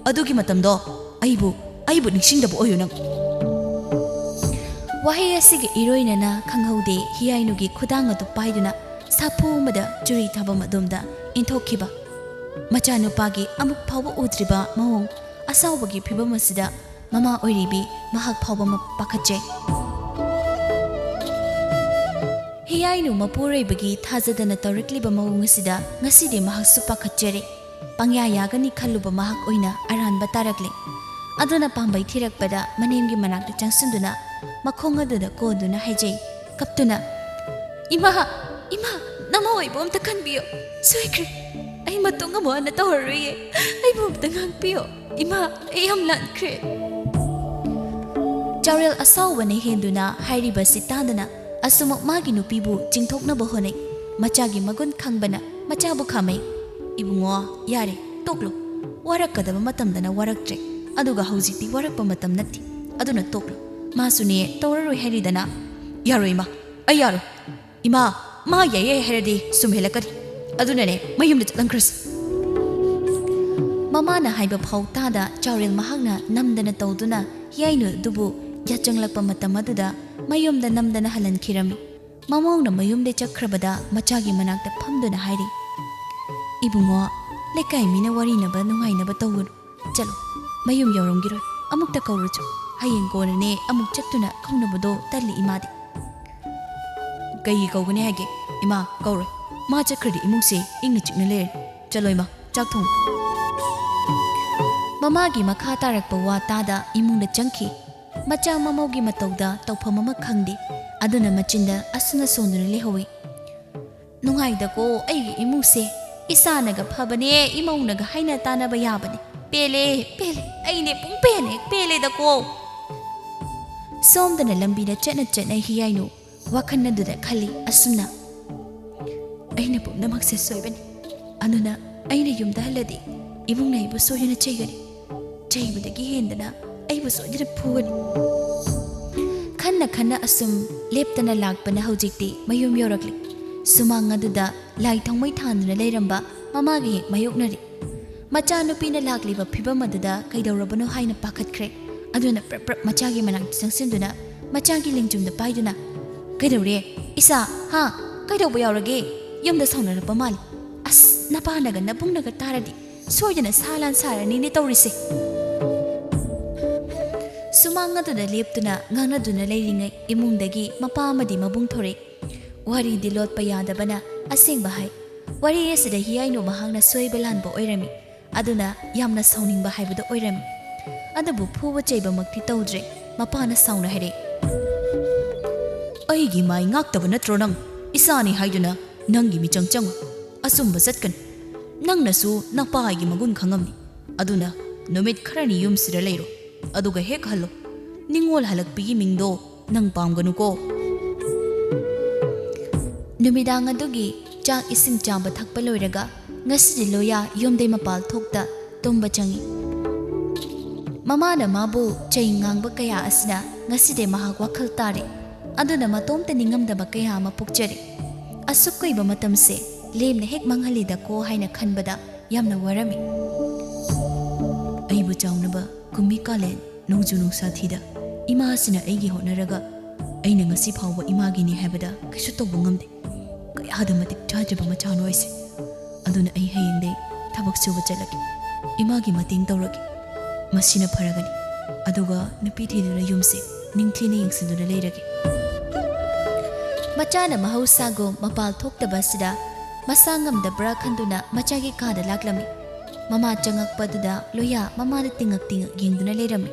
ꯑꯗꯨꯒꯤ ꯃꯇꯝꯗꯣ ꯑꯩꯕꯨ, ꯑꯩꯕꯨ ꯅꯤꯡꯁꯤꯡꯗꯕ ꯑꯣꯏꯌꯨ ꯅꯪ꯫" ꯋꯥꯍꯩ ꯑꯁꯤꯒꯤ ꯏꯔꯣꯏꯅꯅ ꯈꯪꯍꯧꯗꯦ ꯍꯤꯌꯥꯏꯅꯨꯒꯤ ꯈꯨꯗꯥꯡ ꯑꯗꯨ ꯄꯥꯏꯗꯨꯅ ꯁꯥꯐꯨ ꯑꯃꯗ ꯆꯨꯔꯤ ꯊꯥꯐꯝ ꯑꯗꯣꯝꯗ ꯏꯟꯊꯣꯛꯈꯤꯕ꯫ ꯃꯆꯥꯅꯨꯄꯥꯒꯤ ꯑꯃꯨꯛ ꯐꯥꯎꯕ ꯎꯗ꯭ꯔꯤꯕ ꯃꯑꯣꯡ ꯑꯁꯥꯎꯕꯒꯤ ꯐꯤꯕꯝ ꯑꯁꯤꯗ ꯃꯃꯥ ꯑꯣꯏꯔꯤꯕꯤ ꯃꯍꯥꯛ ꯐꯥꯎꯕ ꯃ-, ꯄꯥꯈꯠꯆꯩ꯫ ꯍꯤꯌꯥꯏꯅꯨ ꯃꯄꯨꯔꯣꯏꯕꯒꯤ ꯊꯥꯖꯗꯅ ꯇꯧꯔꯛꯂꯤꯕ ꯃꯑꯣꯡ ꯑꯁꯤꯗ ꯉꯁꯤꯗꯤ ꯃꯍꯥꯛꯁꯨ ꯄꯥꯈꯠꯆꯔꯦ꯫ ꯄꯪꯌꯥ ꯌꯥꯒꯅꯤ ꯈꯜꯂꯨꯕ ꯃꯍꯥꯛ ꯑꯣꯏꯅ ꯑꯔꯥꯟꯕ ꯇꯥꯔꯛꯂꯦ꯫ ꯑꯗꯨꯅ ꯄꯥꯝꯕꯩ ꯊꯤꯔꯛꯄꯗ ꯃꯅꯦꯝꯒꯤ ꯃꯅꯥꯛꯇ ꯆꯪꯁꯤꯟꯗꯨꯅ ꯃꯈꯣꯡ ꯑꯗꯨꯗ ꯀꯣꯟꯗꯨꯅ ꯍꯥꯏꯖꯩ, ꯀꯞꯇꯨꯅ, "ꯏꯃꯥ, ꯏꯃꯥ, ꯅꯃꯥ ꯑꯣꯏꯕ ꯑꯝꯇ ꯈꯟꯕꯤꯌꯨ꯫ ꯁꯣꯏꯈ꯭ꯔꯦ꯫ ꯑꯩ ꯃꯇꯨꯡ ꯑꯃꯨꯛ ꯍꯟꯅ ꯇꯧꯔꯔꯣꯏꯌꯦ꯫ ꯑꯩꯕꯨ ꯑꯝꯇ ꯉꯥꯛꯄꯤꯌꯨ꯫ ꯏꯃꯥ, ꯑꯩ ꯌꯥꯝ ꯂꯥꯟꯈ꯭ꯔꯦ꯫" ꯆꯥꯎꯔꯦꯜ ꯑꯁꯥꯎꯕꯅ ꯍꯦꯟꯗꯨꯅ ꯍꯥꯏꯔꯤꯕꯁꯤ ꯇꯥꯗꯅ ꯑꯁꯨꯃꯛ ꯃꯥꯒꯤ ꯅꯨꯄꯤꯕꯨ ꯆꯤꯡꯊꯣꯛꯅꯕ ꯍꯣꯠꯅꯩ꯫ ꯃꯆꯥꯒꯤ ꯃꯒꯨꯟ ꯈꯪꯕꯅ ꯃꯆꯥꯕꯨ ꯈꯥꯝꯃꯩ꯫ "ꯏꯕꯨꯡꯉꯣ, ꯌꯥꯔꯦ, ꯇꯣꯛꯂꯣ꯫ ꯋꯥꯔꯛꯀꯗꯕ ꯃꯇꯝꯗꯅ ꯋꯥꯔꯛꯇ꯭ꯔꯦ, ꯑꯗꯨꯒ ꯍꯧꯖꯤꯛꯇꯤ ꯋꯥꯔꯛꯄ ꯃꯇꯝ ꯅꯠꯇꯦ꯫ ꯑꯗꯨꯅ ꯇꯣꯛꯂꯣ꯫ ꯃꯥꯁꯨꯅꯦ ꯇꯧꯔꯔꯣꯏ ꯍꯥꯏꯔꯤꯗꯅ꯫" "ꯌꯥꯔꯣꯏ ꯏꯃꯥ, ꯑꯩ ꯌꯥꯔꯣꯏ꯫ ꯏꯃꯥ, ꯃꯥ ꯌꯥꯏ ꯌꯥꯏ ꯍꯥꯏꯔꯗꯤ ꯁꯨꯝ ꯍꯦꯜꯂꯛꯀꯅꯤ꯫ ꯑꯗꯨꯅꯅꯦ ꯃꯌꯨꯝꯗ ꯆꯠꯍꯟꯈ꯭ꯔꯁꯤ꯫" ꯃꯃꯥꯅ ꯍꯥꯏꯕ ꯐꯥꯎ ꯇꯥꯗ ꯆꯥꯎꯔꯦꯜ ꯃꯍꯥꯛꯅ ꯅꯝꯗꯅ ꯇꯧꯗꯨꯅ ꯍꯤꯌꯥꯏꯅꯨ ꯑꯗꯨꯕꯨ ꯌꯥꯆꯪꯂꯛꯄ ꯃꯇꯝ ꯑꯗꯨꯗ ꯃꯌꯨꯝꯗ ꯅꯝꯗꯅ ꯍꯜꯍꯟꯈꯤꯔꯝꯃꯤ꯫ ꯃꯃꯧꯅ ꯃꯌꯨꯝꯗ ꯆꯠꯈ꯭ꯔꯕꯗ ꯃꯆꯥꯒꯤ ꯃꯅꯥꯛꯇ ꯐꯝꯗꯨꯅ ꯍꯥꯏꯔꯤ, "ꯏꯕꯨꯡꯉꯣ, ꯂꯩꯀꯥꯏ ꯃꯤꯅ ꯋꯥꯔꯤꯅꯕ ꯅꯨꯡꯉꯥꯏꯅꯕ ꯇꯧꯒꯅꯨ꯫ ꯆꯠꯂꯣ, ꯃꯌꯨꯝ ꯌꯧꯔꯝꯈꯤꯔꯣꯏ꯫ ꯑꯃꯨꯛꯇ ꯀꯧꯔꯨꯆꯣ꯫ ꯍꯌꯦꯡ ꯀꯣꯟꯅꯅꯦ ꯑꯃꯨꯛ ꯆꯠꯇꯨꯅ ꯀꯧꯅꯕꯗꯣ ꯇꯜꯂꯤ ꯏꯃꯥꯗꯤ꯫ ꯀꯩꯒꯤ ꯀꯧꯒꯅꯤ ꯍꯥꯏꯒꯦ? ꯏꯃꯥ, ꯀꯧꯔꯣꯏ꯫ ꯃꯥ ꯆꯠꯈ꯭ꯔꯗꯤ ꯏꯃꯨꯡꯁꯦ ꯏꯪꯅ ꯆꯤꯛꯅ ꯂꯩꯔꯅꯤ꯫ ꯆꯠꯂꯣ ꯏꯃꯥ, ꯆꯥꯛ ꯊꯣꯡꯉꯨ꯫ ꯃꯃꯥꯒꯤ ꯃꯈꯥ ꯇꯥꯔꯛꯄ ꯋꯥ ꯇꯥꯗ ꯏꯃꯨꯡꯗ ꯆꯪꯈꯤ꯫ ꯃꯆꯥ ꯃꯃꯧꯒꯤ ꯃꯇꯧꯗ ꯇꯧꯐꯝ ꯑꯃ ꯈꯪꯗꯦ꯫ ꯑꯗꯨꯅ ꯃꯆꯤꯟꯗ ꯑꯁꯨꯝꯅ ꯁꯣꯟꯗꯨꯅ ꯂꯩꯍꯧꯏ꯫ ꯅꯨꯡꯉꯥꯏꯗꯀꯣ ꯑꯩꯒꯤ ꯏꯃꯨꯡꯁꯦ꯫ ꯏꯁꯥꯅꯒ ꯐꯕꯅꯦ, ꯏꯃꯧꯅꯒ ꯍꯥꯏꯅ ꯇꯥꯅꯕ ꯌꯥꯕꯅꯦ꯫ ꯄꯦꯜꯂꯦ, ꯄꯦꯜꯂꯦ, ꯑꯩꯅꯦ ꯄꯨꯡ ꯄꯦꯟ ꯍꯦꯛ ꯄꯦꯜꯂꯦꯗꯀꯣ꯫ ꯁꯣꯝꯗꯅ ꯂꯝꯕꯤꯗ ꯆꯠꯅ ꯆꯠꯅ ꯍꯤꯌꯥꯏꯅꯨ ꯋꯥꯈꯜ ꯑꯗꯨꯗ ꯈꯜꯂꯤ ꯑꯁꯨꯝꯅ, "ꯑꯩꯅ ꯄꯨꯝꯅꯃꯛꯁꯦ ꯁꯣꯏꯕꯅꯤ꯫ ꯑꯗꯨꯅ ꯑꯩꯅ ꯌꯨꯝꯗ ꯍꯜꯂꯗꯤ ꯏꯃꯨꯡꯅ ꯑꯩꯕꯨ ꯁꯣꯏꯗꯅ ꯆꯩꯒꯅꯤ꯫ ꯆꯩꯕꯗꯒꯤ ꯍꯦꯟꯗꯅ ꯑꯩꯕꯨ ꯁꯣꯏꯗꯅ ꯐꯨꯒꯅꯤ꯫" ꯈꯟꯅ ꯈꯟꯅ ꯑꯁꯨꯝ ꯂꯦꯞꯇꯅ ꯂꯥꯛꯄꯅ ꯍꯧꯖꯤꯛꯇꯤ ꯃꯌꯨꯝ ꯌꯧꯔꯛꯂꯤ꯫ ꯁꯨꯃꯥꯡ ꯑꯗꯨꯗ ꯂꯥꯏ ꯊꯥꯎꯃꯩ ꯊꯥꯟꯗꯨꯅ ꯂꯩꯔꯝꯕ ꯃꯃꯥꯒ ꯍꯦꯛ ꯃꯥꯌꯣꯛꯅꯔꯤ꯫ ꯃꯆꯥꯅꯨꯄꯤꯅ ꯂꯥꯛꯂꯤꯕ ꯐꯤꯕꯝ ꯑꯗꯨꯗ ꯀꯩꯗꯧꯔꯕꯅꯣ ꯍꯥꯏꯅ ꯄꯥꯈꯠꯈ꯭ꯔꯦ꯫ ꯑꯗꯨꯅ ꯄ꯭ꯔꯞ ꯄ꯭ꯔꯞ ꯃꯆꯥꯒꯤ ꯃꯅꯥꯛꯇ ꯆꯪꯁꯤꯟꯗꯨꯅ ꯃꯆꯥꯒꯤ ꯂꯦꯡꯖꯨꯝꯗ ꯄꯥꯏꯗꯨꯅ, "ꯀꯩꯗꯧꯔꯦ ꯏꯆꯥ? ꯍꯥ? ꯀꯩꯗꯧꯕ ꯌꯥꯎꯔꯒꯦ? ꯌꯨꯝꯗ ꯁꯥꯎꯅꯔꯛꯄ ꯃꯥꯜꯂꯤ꯫ ꯑꯁ, ꯅꯄꯥꯅꯒ ꯅꯕꯨꯡꯅꯒ ꯇꯥꯔꯗꯤ ꯁꯣꯏꯗꯅ ꯁꯥ ꯂꯥꯟ ꯁꯥꯔꯅꯤꯅꯦ ꯇꯧꯔꯤꯁꯦ꯫" ꯁꯨꯃꯥꯡ ꯑꯗꯨꯗ ꯂꯦꯞꯇꯨꯅ ꯉꯥꯡꯅꯗꯨꯅ ꯂꯩꯔꯤꯉꯩ ꯏꯃꯨꯡꯗꯒꯤ ꯃꯄꯥ ꯑꯃꯗꯤ ꯃꯕꯨꯡ ꯊꯣꯔꯛꯏ꯫ ꯋꯥꯔꯤꯗꯤ ꯂꯣꯠꯄ ꯌꯥꯗꯕꯅ ꯑꯁꯦꯡꯕ ꯍꯥꯏ꯫ ꯋꯥꯔꯤ ꯑꯁꯤꯗ ꯍꯤꯌꯥꯏꯅꯨ ꯃꯍꯥꯛꯅ ꯁꯣꯏꯕ ꯂꯥꯟꯕ ꯑꯣꯏꯔꯝꯃꯤ꯫ ꯑꯗꯨꯅ ꯌꯥꯝꯅ ꯁꯥꯎꯅꯤꯡꯕ ꯍꯥꯏꯕꯗꯨ ꯑꯣꯏꯔꯝꯃꯤ꯫ ꯑꯗꯨꯕꯨ ꯐꯨꯕ ꯆꯩꯕꯃꯛꯇꯤ ꯇꯧꯗ꯭ꯔꯦ꯫ ꯃꯄꯥꯅ ꯁꯥꯎꯅ ꯍꯥꯏꯔꯛꯏ, "ꯑꯩꯒꯤ ꯃꯥꯏ ꯉꯥꯛꯇꯕ ꯅꯠꯇ꯭ꯔꯣ ꯅꯪ? ꯏꯆꯥꯅꯤ ꯍꯥꯏꯗꯨꯅ ꯅꯪꯒꯤ ꯃꯤꯆꯪ ꯆꯪꯉꯨ꯫ ꯑꯆꯨꯝꯕ ꯆꯠꯀꯅꯨ꯫ ꯅꯪꯅꯁꯨ ꯅꯄꯥꯒꯤ ꯃꯒꯨꯟ ꯈꯪꯉꯝꯅꯤ꯫ ꯑꯗꯨꯅ ꯅꯨꯃꯤꯠ ꯈꯔꯅꯤ ꯌꯨꯝꯁꯤꯗ ꯂꯩꯔꯣ꯫ ꯑꯗꯨꯒ ꯍꯦꯛ ꯍꯜꯂꯣ꯫ ꯅꯤꯡꯉꯣꯜ ꯍꯜꯂꯛꯄꯤꯒꯤ ꯃꯤꯡꯗꯣ ꯅꯪ ꯄꯥꯝꯒꯅꯨꯀꯣ꯫" ꯅꯨꯃꯤꯗꯥꯡ ꯑꯗꯨꯒꯤ ꯆꯥꯛ ꯏꯁꯤꯡ ꯆꯥꯕ ꯊꯛꯄ ꯂꯣꯏꯔꯒ ꯉꯁꯤꯗꯤ ꯂꯣꯌꯥ ꯌꯨꯝꯗꯩ ꯃꯄꯥꯜ ꯊꯣꯛꯇ ꯇꯨꯝꯕ ꯆꯪꯏ꯫ ꯃꯃꯥꯅ ꯃꯥꯕꯨ ꯆꯩ ꯉꯥꯡꯕ ꯀꯌꯥ ꯑꯁꯤꯅ ꯉꯁꯤꯗꯤ ꯃꯍꯥꯛ ꯋꯥꯈꯜ ꯇꯥꯔꯦ꯫ ꯑꯗꯨꯅ ꯃꯇꯣꯝꯇ ꯅꯤꯡꯉꯝꯗꯕ ꯀꯌꯥ ꯑꯃ ꯄꯣꯛꯆꯔꯦ꯫ ꯑꯁꯨꯛ ꯀꯨꯏꯕ ꯃꯇꯝꯁꯦ ꯂꯦꯝꯅ ꯍꯦꯛ ꯃꯥꯡꯍꯜꯂꯤꯗꯀꯣ ꯍꯥꯏꯅ ꯈꯟꯕꯗ ꯌꯥꯝꯅ ꯋꯥꯔꯝꯃꯤ꯫ ꯑꯩꯕꯨ ꯆꯥꯎꯅꯕ ꯀꯨꯝꯃꯤ ꯀꯥꯂꯦꯟ ꯅꯣꯡꯖꯨ ꯅꯨꯡꯁꯥ ꯊꯤꯗ ꯏꯃꯥꯁꯤꯅ ꯑꯩꯒꯤ ꯍꯣꯠꯅꯔꯒ ꯑꯩꯅ ꯉꯁꯤ ꯐꯥꯎꯕ ꯏꯃꯥꯒꯤꯅꯤ ꯍꯥꯏꯕꯗ ꯀꯩꯁꯨ ꯇꯧꯕ ꯉꯝꯗꯦ꯫ ꯀꯌꯥꯗ ꯃꯇꯤꯛ ꯆꯥꯗ꯭ꯔꯕ ꯃꯆꯥꯅꯣ ꯑꯩꯁꯦ꯫ ꯑꯗꯨꯅ ꯑꯩ ꯍꯌꯦꯡꯗꯩ ꯊꯕꯛ ꯁꯨꯕ ꯆꯠꯂꯒꯦ꯫ ꯏꯃꯥꯒꯤ ꯃꯇꯦꯡ ꯇꯧꯔꯒꯦ꯫ ꯃꯁꯤꯅ ꯐꯔꯒꯅꯤ꯫ ꯑꯗꯨꯒ ꯅꯨꯄꯤ ꯊꯤꯗꯨꯅ ꯌꯨꯝꯁꯦ ꯅꯤꯡꯊꯤꯅ ꯌꯦꯡꯁꯤꯟꯗꯨꯅ ꯂꯩꯔꯒꯦ꯫ ꯃꯆꯥꯅ ꯃꯍꯧꯁꯥꯒꯨꯝ ꯃꯄꯥꯜ ꯊꯣꯛꯇꯕ ꯑꯁꯤꯗ ꯃꯁꯥ ꯉꯝꯗꯕ꯭ꯔꯥ ꯈꯟꯗꯨꯅ ꯃꯆꯥꯒꯤ ꯀꯥꯗ ꯂꯥꯛꯂꯝꯃꯤ꯫ ꯃꯃꯥ ꯆꯪꯉꯛꯄꯗꯨꯗ ꯂꯣꯌꯥ ꯃꯃꯥꯗ ꯇꯤꯡꯉꯛ ꯇꯤꯡꯉꯛ ꯌꯦꯡꯗꯨꯅ ꯂꯩꯔꯝꯃꯤ꯫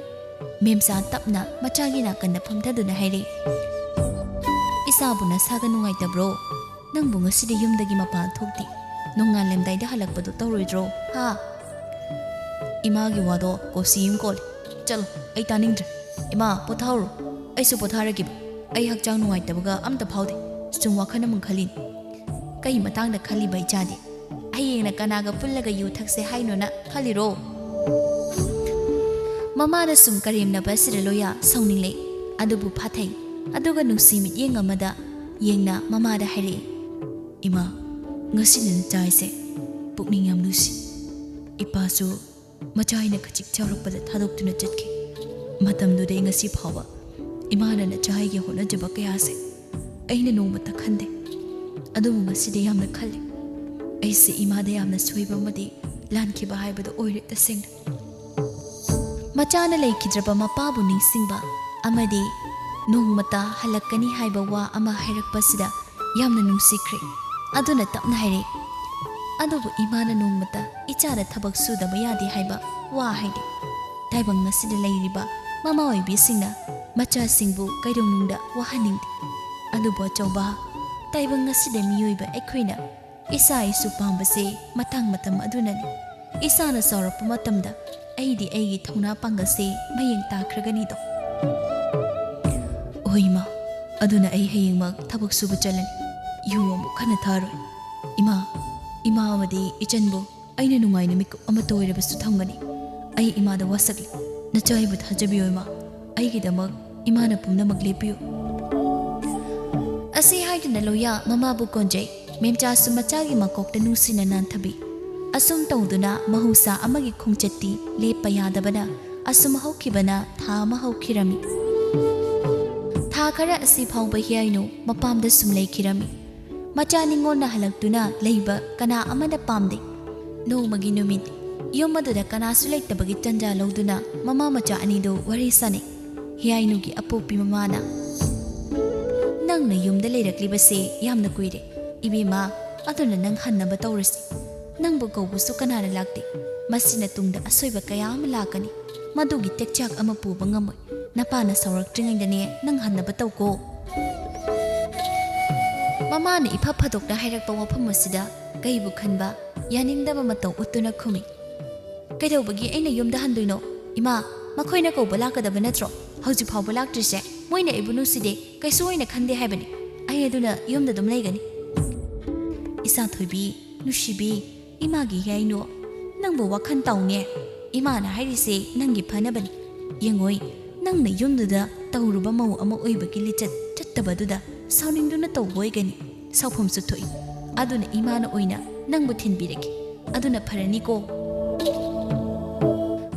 ꯃꯦꯝꯆꯥ ꯇꯞꯅ ꯃꯆꯥꯒꯤ ꯅꯥꯀꯟꯗ ꯐꯝꯊꯗꯨꯅ ꯍꯥꯏꯔꯛꯏ, "ꯏꯆꯥꯕꯨ ꯅꯁꯥꯒ ꯅꯨꯡꯉꯥꯏꯇꯕ꯭ꯔꯣ? ꯅꯪꯕꯨ ꯉꯁꯤꯗꯤ ꯌꯨꯝꯗꯒꯤ ꯃꯄꯥꯟ ꯊꯣꯛꯇꯦ꯫ ꯅꯣꯡꯉꯥꯜꯂꯝꯗꯥꯏꯗ ꯍꯜꯂꯛꯄꯗꯣ ꯇꯧꯔꯣꯏꯗ꯭ꯔꯣ? ꯍꯥ?" "ꯏꯃꯥꯒꯤ ꯋꯥꯗꯣ ꯀꯣꯁꯤ ꯑꯃ ꯀꯣꯜꯂꯤ꯫ ꯆꯠꯂꯣ, ꯑꯩ ꯇꯥꯅꯤꯡꯗ꯭ꯔꯦ꯫ ꯏꯃꯥ, ꯄꯣꯊꯥꯍꯧꯔꯣ꯫ ꯑꯩꯁꯨ ꯄꯣꯊꯥꯔꯒꯦꯕ꯫ ꯑꯩ ꯍꯛꯆꯥꯡ ꯅꯨꯡꯉꯥꯏꯇꯕꯒ ꯑꯝꯇ ꯐꯥꯎꯗꯦ꯫ ꯁꯨꯝ ꯋꯥꯈꯜ ꯑꯃ ꯈꯜꯂꯤꯅꯤ꯫" "ꯀꯩ ꯃꯇꯥꯡꯗ ꯈꯜꯂꯤꯕ ꯏꯆꯥꯗꯤ? ꯍꯌꯦꯡꯅ ꯀꯅꯥꯒ ꯄꯨꯜꯂꯒ ꯌꯨ ꯊꯛꯁꯦ ꯍꯥꯏꯅꯣꯅ ꯈꯜꯂꯤꯔꯣ?" ꯃꯃꯥꯅ ꯁꯨꯝ ꯀꯔꯦꯝꯅꯕ ꯑꯁꯤꯗ ꯂꯣꯌꯥ ꯁꯥꯎꯅꯤꯡꯂꯛꯏ꯫ ꯑꯗꯨꯕꯨ ꯐꯥꯊꯩ꯫ ꯑꯗꯨꯒ ꯅꯨꯡꯁꯤ ꯃꯤꯠꯌꯦꯡ ꯑꯃꯗ ꯌꯦꯡꯅ ꯃꯃꯥꯗ ꯍꯥꯏꯔꯛꯏ, "ꯏꯃꯥ, ꯉꯁꯤꯅ ꯅꯆꯥ ꯍꯥꯏꯁꯦ ꯄꯨꯛꯅꯤꯡ ꯌꯥꯝ ꯅꯨꯡꯁꯤ꯫ ꯏꯄꯥꯁꯨ ꯃꯆꯥ ꯑꯩꯅ ꯈꯖꯤꯛ ꯆꯥꯎꯔꯛꯄꯗ ꯊꯥꯗꯣꯛꯇꯨꯅ ꯆꯠꯈꯤ꯫ ꯃꯇꯝꯗꯨꯗꯩ ꯉꯁꯤ ꯐꯥꯎꯕ ꯏꯃꯥꯅ ꯅꯆꯥ ꯑꯩꯒꯤ ꯍꯣꯠꯅꯖꯕ ꯀꯌꯥꯁꯦ ꯑꯩꯅ ꯅꯣꯡꯃꯇ ꯈꯟꯗꯦ꯫ ꯑꯗꯨꯕꯨ ꯉꯁꯤꯗꯤ ꯌꯥꯝꯅ ꯈꯜꯂꯤ꯫ ꯑꯩꯁꯦ ꯏꯃꯥꯗ ꯌꯥꯝꯅ ꯁꯣꯏꯕ ꯑꯃꯗꯤ ꯂꯥꯟꯈꯤꯕ ꯍꯥꯏꯕꯗꯨ ꯑꯣꯏꯔꯦ ꯇꯁꯦꯡꯅ꯫" ꯃꯆꯥꯅ ꯂꯩꯈꯤꯗ꯭ꯔꯕ ꯃꯄꯥꯕꯨ ꯅꯤꯡꯁꯤꯡꯕ ꯑꯃꯗꯤ ꯅꯣꯡꯃꯇ ꯍꯜꯂꯛꯀꯅꯤ ꯍꯥꯏꯕ ꯋꯥ ꯑꯃ ꯍꯥꯏꯔꯛꯄꯁꯤꯗ ꯌꯥꯝꯅ ꯅꯨꯡꯁꯤꯈ꯭ꯔꯦ꯫ ꯑꯗꯨꯅ ꯇꯞꯅ ꯍꯥꯏꯔꯛꯏ, "ꯑꯗꯨꯕꯨ ꯏꯃꯥꯅ ꯅꯣꯡꯃꯇ ꯏꯆꯥꯗ ꯊꯕꯛ ꯁꯨꯗꯕ ꯌꯥꯗꯦ ꯍꯥꯏꯕ ꯋꯥ ꯍꯥꯏꯗꯦ꯫ ꯇꯥꯏꯕꯪ ꯑꯁꯤꯗ ꯂꯩꯔꯤꯕ ꯃꯃꯥ ꯑꯣꯏꯕꯤꯁꯤꯡꯅ ꯃꯆꯥꯁꯤꯡꯕꯨ ꯀꯩꯗꯧꯅꯨꯡꯗ ꯋꯥꯍꯟꯅꯤꯡꯗꯦ꯫ ꯑꯗꯨꯕꯨ ꯑꯆꯧꯕ, ꯇꯥꯏꯕꯪ ꯑꯁꯤꯗ ꯃꯤꯑꯣꯏꯕ ꯑꯩꯈꯣꯏꯅ ꯏꯁꯥ ꯏꯁꯨ ꯄꯥꯝꯕꯁꯦ ꯃꯇꯥꯡ ꯃꯇꯝ ꯑꯗꯨꯅꯅꯤ꯫ ꯏꯁꯥꯅ ꯆꯥꯎꯔꯛꯄ ꯃꯇꯝꯗ ꯑꯩꯗꯤ ꯑꯩꯒꯤ ꯊꯧꯅꯥ ꯄꯥꯡꯒꯜꯁꯦ ꯃꯌꯦꯡ ꯇꯥꯈ꯭ꯔꯒꯅꯤꯗꯣ꯫" "ꯍꯣꯏ ꯏꯃꯥ, ꯑꯗꯨꯅ ꯑꯩ ꯍꯌꯦꯡꯃꯛ ꯊꯕꯛ ꯁꯨꯕ ꯆꯠꯂꯅꯤ꯫ ꯌꯨ ꯑꯃꯨꯛ ꯍꯟꯅ ꯊꯛꯑꯔꯣꯏ꯫ ꯏꯃꯥ, ꯏꯃꯥ ꯑꯃꯗꯤ ꯏꯆꯟꯕꯨ ꯑꯩꯅ ꯅꯨꯡꯉꯥꯏꯅ ꯃꯤꯀꯨꯞ ꯑꯃꯠꯇ ꯑꯣꯏꯔꯕꯁꯨ ꯊꯝꯒꯅꯤ꯫ ꯑꯩ ꯏꯃꯥꯗ ꯋꯥꯁꯛꯂꯤ꯫ ꯅꯆꯥ ꯑꯩꯕꯨ ꯊꯥꯖꯕꯤꯌꯨ ꯏꯃꯥ꯫ ꯑꯩꯒꯤꯗꯃꯛ ꯏꯃꯥꯅ ꯄꯨꯝꯅꯃꯛ ꯂꯦꯞꯄꯤꯌꯨ꯫" ꯑꯁꯤ ꯍꯥꯏꯗꯨꯅ ꯂꯣꯌꯥ ꯃꯃꯥꯕꯨ ꯀꯣꯟꯖꯩ꯫ ꯃꯦꯝꯆꯥꯁꯨ ꯃꯆꯥꯒꯤ ꯃꯀꯣꯛꯇ ꯅꯨꯡꯁꯤꯅ ꯅꯥꯟꯊꯕꯤ꯫ ꯑꯁꯨꯝ ꯇꯧꯗꯨꯅ ꯃꯍꯧꯁꯥ ꯑꯃꯒꯤ ꯈꯣꯡꯆꯠꯇꯤ ꯂꯦꯞꯄ ꯌꯥꯗꯕꯅ ꯑꯁꯨꯝ ꯍꯧꯈꯤꯕꯅ ꯊꯥ ꯑꯃ ꯍꯧꯈꯤꯔꯝꯃꯤ꯫ ꯊꯥ ꯈꯔ ꯑꯁꯤ ꯐꯥꯎꯕ ꯍꯤꯌꯥꯏꯅꯨ ꯃꯄꯥꯝꯗ ꯁꯨꯝ ꯂꯩꯈꯤꯔꯝꯃꯤ꯫ ꯃꯆꯥ ꯅꯤꯉꯣꯜꯅ ꯍꯜꯂꯛꯇꯨꯅ ꯂꯩꯕ ꯀꯅꯥ ꯑꯃꯅ ꯄꯥꯝꯗꯦ꯫ ꯅꯣꯡꯃꯒꯤ ꯅꯨꯃꯤꯠ, ꯌꯨꯝ ꯑꯗꯨꯗ ꯀꯅꯥꯁꯨ ꯂꯩꯇꯕꯒꯤ ꯇꯟꯖꯥ ꯂꯧꯗꯨꯅ ꯃꯃꯥ ꯃꯆꯥ ꯑꯅꯤꯗꯨ ꯋꯥꯔꯤ ꯁꯥꯅꯩ꯫ ꯍꯤꯌꯥꯏꯅꯨꯒꯤ ꯑꯄꯣꯛꯄꯤ ꯃꯃꯥꯅ, "ꯅꯪꯅ ꯌꯨꯝꯗ ꯂꯩꯔꯛꯂꯤꯕꯁꯦ ꯌꯥꯝꯅ ꯀꯨꯏꯔꯦ꯫ ꯏꯕꯦꯝꯃ, ꯑꯗꯨꯅ ꯅꯪ ꯍꯟꯅꯕ ꯇꯧꯔꯁꯤ꯫ ꯅꯪꯕꯨ ꯀꯧꯕꯁꯨ ꯀꯅꯥꯅ ꯂꯥꯛꯇꯦ꯫ ꯃꯁꯤꯅ ꯇꯨꯡꯗ ꯑꯁꯣꯏꯕ ꯀꯌꯥ ꯑꯃ ꯂꯥꯛꯀꯅꯤ꯫ ꯃꯗꯨꯒꯤ ꯇꯦꯛꯆꯥꯛ ꯑꯃ ꯄꯨꯕ ꯉꯝꯃꯣꯏ꯫ ꯅꯄꯥꯅ ꯁꯥꯎꯔꯛꯇ꯭ꯔꯤꯉꯩꯗꯅꯦ ꯅꯪ ꯍꯟꯅꯕ ꯇꯧꯀꯣ꯫" ꯃꯃꯥꯅ ꯏꯐ ꯐꯥꯗꯣꯛꯅ ꯍꯥꯏꯔꯛꯄ ꯋꯥꯐꯝ ꯑꯁꯤꯗ ꯀꯩꯕꯨ ꯈꯟꯕ, ꯌꯥꯅꯤꯡꯗꯕ ꯃꯇꯧ ꯎꯠꯇꯨꯅ ꯈꯨꯝꯃꯤ꯫ "ꯀꯩꯗꯧꯕꯒꯤ ꯑꯩꯅ ꯌꯨꯝꯗ ꯍꯟꯗꯣꯏꯅꯣ? ꯏꯃꯥ, ꯃꯈꯣꯏꯅ ꯀꯧꯕ ꯂꯥꯛꯀꯗꯕ ꯅꯠꯇ꯭ꯔꯣ? ꯍꯧꯖꯤꯛ ꯐꯥꯎꯕ ꯂꯥꯛꯇ꯭ꯔꯤꯁꯦ ꯃꯣꯏꯅ ꯑꯩꯕꯨ ꯅꯨꯡꯁꯤꯗꯦ, ꯀꯩꯁꯨ ꯑꯣꯏꯅ ꯈꯟꯗꯦ ꯍꯥꯏꯕꯅꯤ꯫ ꯑꯩ ꯑꯗꯨꯅ ꯌꯨꯝꯗ ꯑꯗꯨꯝ ꯂꯩꯒꯅꯤ꯫" "ꯏꯆꯥ ꯊꯣꯏꯕꯤ, ꯅꯨꯡꯁꯤꯕꯤ, ꯏꯃꯥꯒꯤ ꯍꯤꯌꯥꯏꯅꯨ, ꯅꯪꯕꯨ ꯋꯥꯈꯜ ꯇꯥꯎꯅꯦ꯫ ꯏꯃꯥꯅ ꯍꯥꯏꯔꯤꯁꯦ ꯅꯪꯒꯤ ꯐꯅꯕꯅꯤ꯫ ꯌꯦꯡꯉꯣꯏ, ꯅꯪꯅ ꯌꯨꯝꯗꯨꯗ ꯇꯧꯔꯨꯕ ꯃꯧ ꯑꯃ ꯑꯣꯏꯕꯒꯤ ꯂꯤꯆꯠ ꯆꯠꯇꯕꯗꯨꯗ ꯁꯥꯎꯅꯤꯡꯗꯨꯅ ꯇꯧꯕ ꯑꯣꯏꯒꯅꯤ꯫ ꯁꯥꯎꯐꯝꯁꯨ ꯊꯣꯛꯏ꯫ ꯑꯗꯨꯅ ꯏꯃꯥꯅ ꯑꯣꯏꯅ ꯅꯪꯕꯨ ꯊꯤꯟꯕꯤꯔꯒꯦ꯫ ꯑꯗꯨꯅ ꯐꯔꯅꯤꯀꯣ꯫"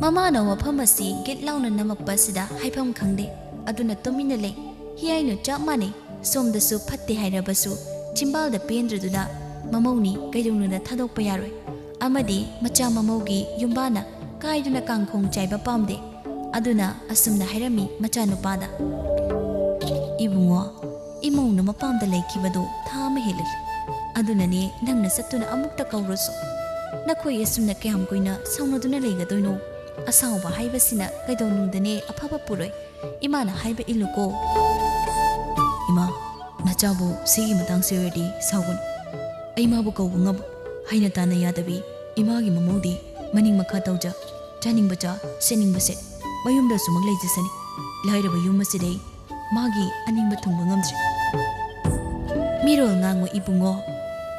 ꯃꯃꯥꯅ ꯋꯥꯐꯝ ꯑꯁꯤ ꯒꯤꯠ ꯂꯥꯎꯅ ꯅꯝꯃꯛꯄ ꯑꯁꯤꯗ ꯍꯥꯏꯐꯝ ꯈꯪꯗꯦ꯫ ꯑꯗꯨꯅ ꯇꯨꯃꯤꯟꯅ ꯂꯩ꯫ ꯍꯤꯌꯥꯏꯅꯨ ꯆꯞ ꯃꯥꯟꯅꯩ꯫ ꯁꯣꯝꯗꯁꯨ ꯐꯠꯇꯦ ꯍꯥꯏꯔꯕꯁꯨ ꯆꯤꯝꯕꯥꯜꯗ ꯄꯦꯟꯗ꯭ꯔꯗꯨꯅ ꯃꯃꯧꯅꯤ ꯀꯩꯗꯧꯅꯨꯡꯗ ꯊꯥꯗꯣꯛꯄ ꯌꯥꯔꯣꯏ꯫ ꯑꯃꯗꯤ ꯃꯆꯥ ꯃꯃꯧꯒꯤ ꯌꯨꯝꯕꯥꯅ ꯀꯥꯏꯗꯨꯅ ꯀꯥꯡꯈꯣꯡ ꯆꯥꯏꯕ ꯄꯥꯝꯗꯦ꯫ ꯑꯗꯨꯅ ꯑꯁꯨꯝꯅ ꯍꯥꯏꯔꯝꯃꯤ ꯃꯆꯥꯅꯨꯄꯥꯗ, "ꯏꯕꯨꯡꯉꯣ, ꯏꯃꯧꯅ ꯃꯄꯥꯝꯗ ꯂꯩꯈꯤꯕꯗꯨ ꯊꯥ ꯑꯃ ꯍꯦꯜꯂꯦ꯫ ꯑꯗꯨꯅꯅꯦ ꯅꯪꯅ ꯆꯠꯇꯨꯅ ꯑꯃꯨꯛꯇ ꯀꯧꯔꯨꯁꯨ꯫ ꯅꯈꯣꯏ ꯑꯁꯨꯝꯅ ꯀꯌꯥꯝ ꯀꯨꯏꯅ ꯁꯥꯎꯅꯗꯨꯅ ꯂꯩꯒꯗꯣꯏꯅꯣ? ꯑꯁꯥꯎꯕ ꯍꯥꯏꯕꯁꯤꯅ ꯀꯩꯗꯧꯅꯨꯡꯗꯅꯦ ꯑꯐꯕ ꯄꯨꯔꯣꯏ꯫ ꯏꯃꯥꯅ ꯍꯥꯏꯕ ꯏꯜꯂꯨꯀꯣ꯫" "ꯏꯃꯥ, ꯅꯆꯥꯕꯨ ꯁꯤꯒꯤ ꯃꯇꯥꯡꯁꯤ ꯑꯣꯏꯔꯗꯤ ꯁꯥꯎꯒꯅꯨ꯫ ꯑꯩ ꯃꯥꯕꯨ ꯀꯧꯕ ꯉꯝꯃꯣꯏ꯫ ꯍꯥꯏꯅ ꯇꯥꯅ ꯌꯥꯗꯕꯤ ꯏꯃꯥꯒꯤ ꯃꯃꯧꯗꯤ ꯃꯅꯤꯡ ꯃꯈꯥ ꯇꯧꯖ, ꯆꯥꯅꯤꯡꯕ ꯆꯥ, ꯁꯦꯠꯅꯤꯡꯕ ꯁꯦꯠ, ꯃꯌꯨꯝꯗ ꯑꯁꯨꯃꯛ ꯂꯩꯖꯁꯅꯤ꯫ ꯂꯥꯏꯔꯕ ꯌꯨꯝ ꯑꯁꯤꯗꯩ ꯃꯥꯒꯤ ꯑꯅꯤꯡꯕ ꯊꯨꯡꯕ ꯉꯝꯗ꯭ꯔꯦ꯫" "ꯃꯤꯔꯣꯜ ꯉꯥꯡꯉꯨ ꯏꯕꯨꯡꯉꯣ꯫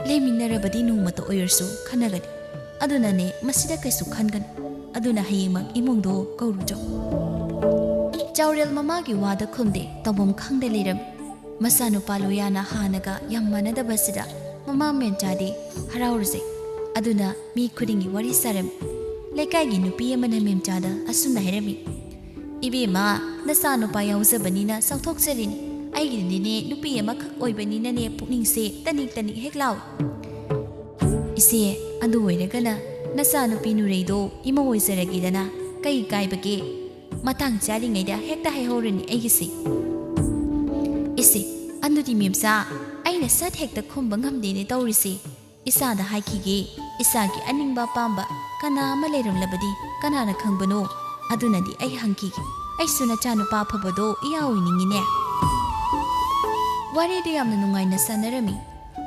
ꯂꯩꯃꯤꯟꯅꯔꯕꯗꯤ ꯅꯣꯡꯃꯇ ꯑꯣꯏꯔꯁꯨ ꯈꯟꯅꯒꯅꯤ꯫ ꯑꯗꯨꯅꯅꯦ ꯃꯁꯤꯗ ꯀꯩꯁꯨ ꯈꯟꯒꯅꯨ꯫ ꯑꯗꯨꯅ ꯍꯌꯦꯡꯃꯛ ꯏꯃꯨꯡꯗꯣ ꯀꯧꯔꯨꯆꯣ꯫" ꯆꯥꯎꯔꯦꯜ ꯃꯃꯥꯒꯤ ꯋꯥꯗ ꯈꯨꯝꯗꯦ, ꯇꯧꯐꯝ ꯈꯪꯗ ꯂꯩꯔꯝꯃꯤ꯫ ꯃꯆꯥꯅꯨꯄꯥ ꯂꯣꯌꯥꯅ ꯍꯥꯟꯅꯒ ꯌꯥꯝ ꯃꯥꯟꯅꯗꯕꯁꯤꯗ ꯃꯃꯥ ꯃꯦꯝꯆꯥꯗꯤ ꯍꯔꯥꯎꯔꯨꯁꯦ꯫ ꯑꯗꯨꯅ ꯃꯤ ꯈꯨꯗꯤꯡꯒꯤ ꯋꯥꯔꯤ ꯁꯥꯔꯝꯃꯤ꯫ ꯂꯩꯀꯥꯏꯒꯤ ꯅꯨꯄꯤ ꯑꯃꯅ ꯃꯦꯝꯆꯥꯗ ꯑꯁꯨꯝꯅ ꯍꯥꯏꯔꯝꯃꯤ, "ꯏꯕꯦꯝꯃ, ꯅꯆꯥꯅꯨꯄꯥ ꯌꯥꯎꯖꯕꯅꯤꯅ ꯆꯥꯎꯊꯣꯛꯆꯔꯤꯅꯤ꯫ ꯑꯩꯒꯤꯗꯤꯅꯦ ꯅꯨꯄꯤ ꯑꯃꯈꯛ ꯑꯣꯏꯕꯅꯤꯅꯅꯦ ꯄꯨꯛꯅꯤꯡꯁꯦ ꯇꯅꯤꯛ ꯇꯅꯤꯛ ꯍꯦꯛ ꯂꯥꯎꯏ꯫" "ꯏꯆꯦ, ꯑꯗꯨ ꯑꯣꯏꯔꯒꯅ ꯅꯆꯥꯅꯨꯄꯤ ꯅꯨꯔꯩꯗꯣ ꯏꯃꯧ ꯑꯣꯏꯖꯔꯒꯦꯗꯅ, ꯀꯩ ꯀꯥꯏꯕꯒꯦ? ꯃꯇꯥꯡ ꯆꯥꯔꯤꯉꯩꯗ ꯍꯦꯛꯇ ꯍꯥꯏꯍꯧꯔꯅꯤ ꯑꯩꯒꯤꯁꯦ꯫" "ꯏꯆꯦ, ꯑꯗꯨꯗꯤ ꯃꯦꯝꯆꯥ, ꯑꯩꯅ ꯁꯠ ꯍꯦꯛꯇ ꯈꯨꯝꯕ ꯉꯝꯗꯦꯅꯦ ꯇꯧꯔꯤꯁꯦ꯫ ꯏꯆꯥꯗ ꯍꯥꯏꯈꯤꯒꯦ, ꯏꯆꯥꯒꯤ ꯑꯅꯤꯡꯕ ꯑꯄꯥꯝꯕ ꯀꯅꯥ ꯑꯃ ꯂꯩꯔꯝꯂꯕꯗꯤ ꯀꯅꯥꯅ ꯈꯪꯕꯅꯣ? ꯑꯗꯨꯅꯗꯤ ꯑꯩ ꯍꯪꯈꯤꯒꯦ꯫ ꯑꯩꯁꯨ ꯅꯆꯥꯅꯨꯄꯥ ꯑꯐꯕꯗꯣ ꯏꯌꯥ ꯑꯣꯏꯅꯤꯡꯉꯤꯅꯦ꯫" ꯋꯥꯔꯤꯗꯨ ꯌꯥꯝꯅ ꯅꯨꯡꯉꯥꯏꯅ ꯁꯥꯟꯅꯔꯝꯃꯤ꯫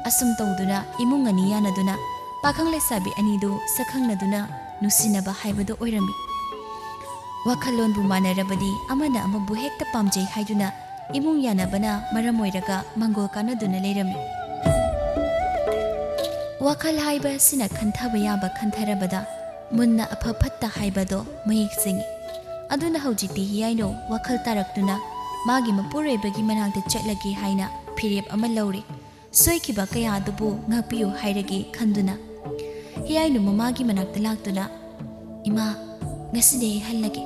ꯑꯁꯨꯝ ꯇꯧꯗꯨꯅ ꯏꯃꯨꯡ ꯑꯅꯤ ꯌꯥꯅꯗꯨꯅ, ꯄꯥꯈꯪ ꯂꯩꯁꯥꯕꯤ ꯑꯅꯤꯗꯨ ꯁꯛꯈꯪꯅꯗꯨꯅ ꯅꯨꯡꯁꯤꯅꯕ ꯍꯥꯏꯕꯗꯨ ꯑꯣꯏꯔꯝꯃꯤ꯫ ꯋꯥꯈꯜꯂꯣꯟꯕꯨ ꯃꯥꯟꯅꯔꯕꯗꯤ ꯑꯃꯅ ꯑꯃꯕꯨ ꯍꯦꯛꯇ ꯄꯥꯝꯖꯩ ꯍꯥꯏꯗꯨꯅ ꯏꯃꯨꯡ ꯌꯥꯅꯕꯅ ꯃꯔꯝ ꯑꯣꯏꯔꯒ ꯃꯥꯡꯒꯣꯜ ꯀꯥꯟꯅꯗꯨꯅ ꯂꯩꯔꯝꯃꯤ꯫ ꯋꯥꯈꯜ ꯍꯥꯏꯕ ꯑꯁꯤꯅ ꯈꯟꯊꯕ ꯌꯥꯕ ꯈꯟꯊꯔꯕꯗ ꯃꯨꯟꯅ ꯑꯐ ꯐꯠꯇ ꯍꯥꯏꯕꯗꯣ ꯃꯌꯦꯛ ꯁꯦꯡꯏ꯫ ꯑꯗꯨꯅ ꯍꯧꯖꯤꯛꯇꯤ ꯍꯤꯌꯥꯏꯅꯨ ꯋꯥꯈꯜ ꯇꯥꯔꯛꯇꯨꯅ ꯃꯥꯒꯤ ꯃꯄꯨꯔꯣꯏꯕꯒꯤ ꯃꯅꯥꯛꯇ ꯆꯠꯂꯒꯦ ꯍꯥꯏꯅ ꯐꯤꯔꯦꯞ ꯑꯃ ꯂꯧꯔꯦ꯫ ꯁꯣꯏꯈꯤꯕ ꯀꯌꯥ ꯑꯗꯨꯕꯨ ꯉꯥꯛꯄꯤꯌꯨ ꯍꯥꯏꯔꯒꯦ ꯈꯟꯗꯨꯅ ꯍꯤꯌꯥꯏꯅꯨ ꯃꯃꯥꯒꯤ ꯃꯅꯥꯛꯇ ꯂꯥꯛꯇꯨꯅ, "ꯏꯃꯥ, ꯉꯁꯤꯗꯤ ꯑꯩ ꯍꯜꯂꯒꯦ꯫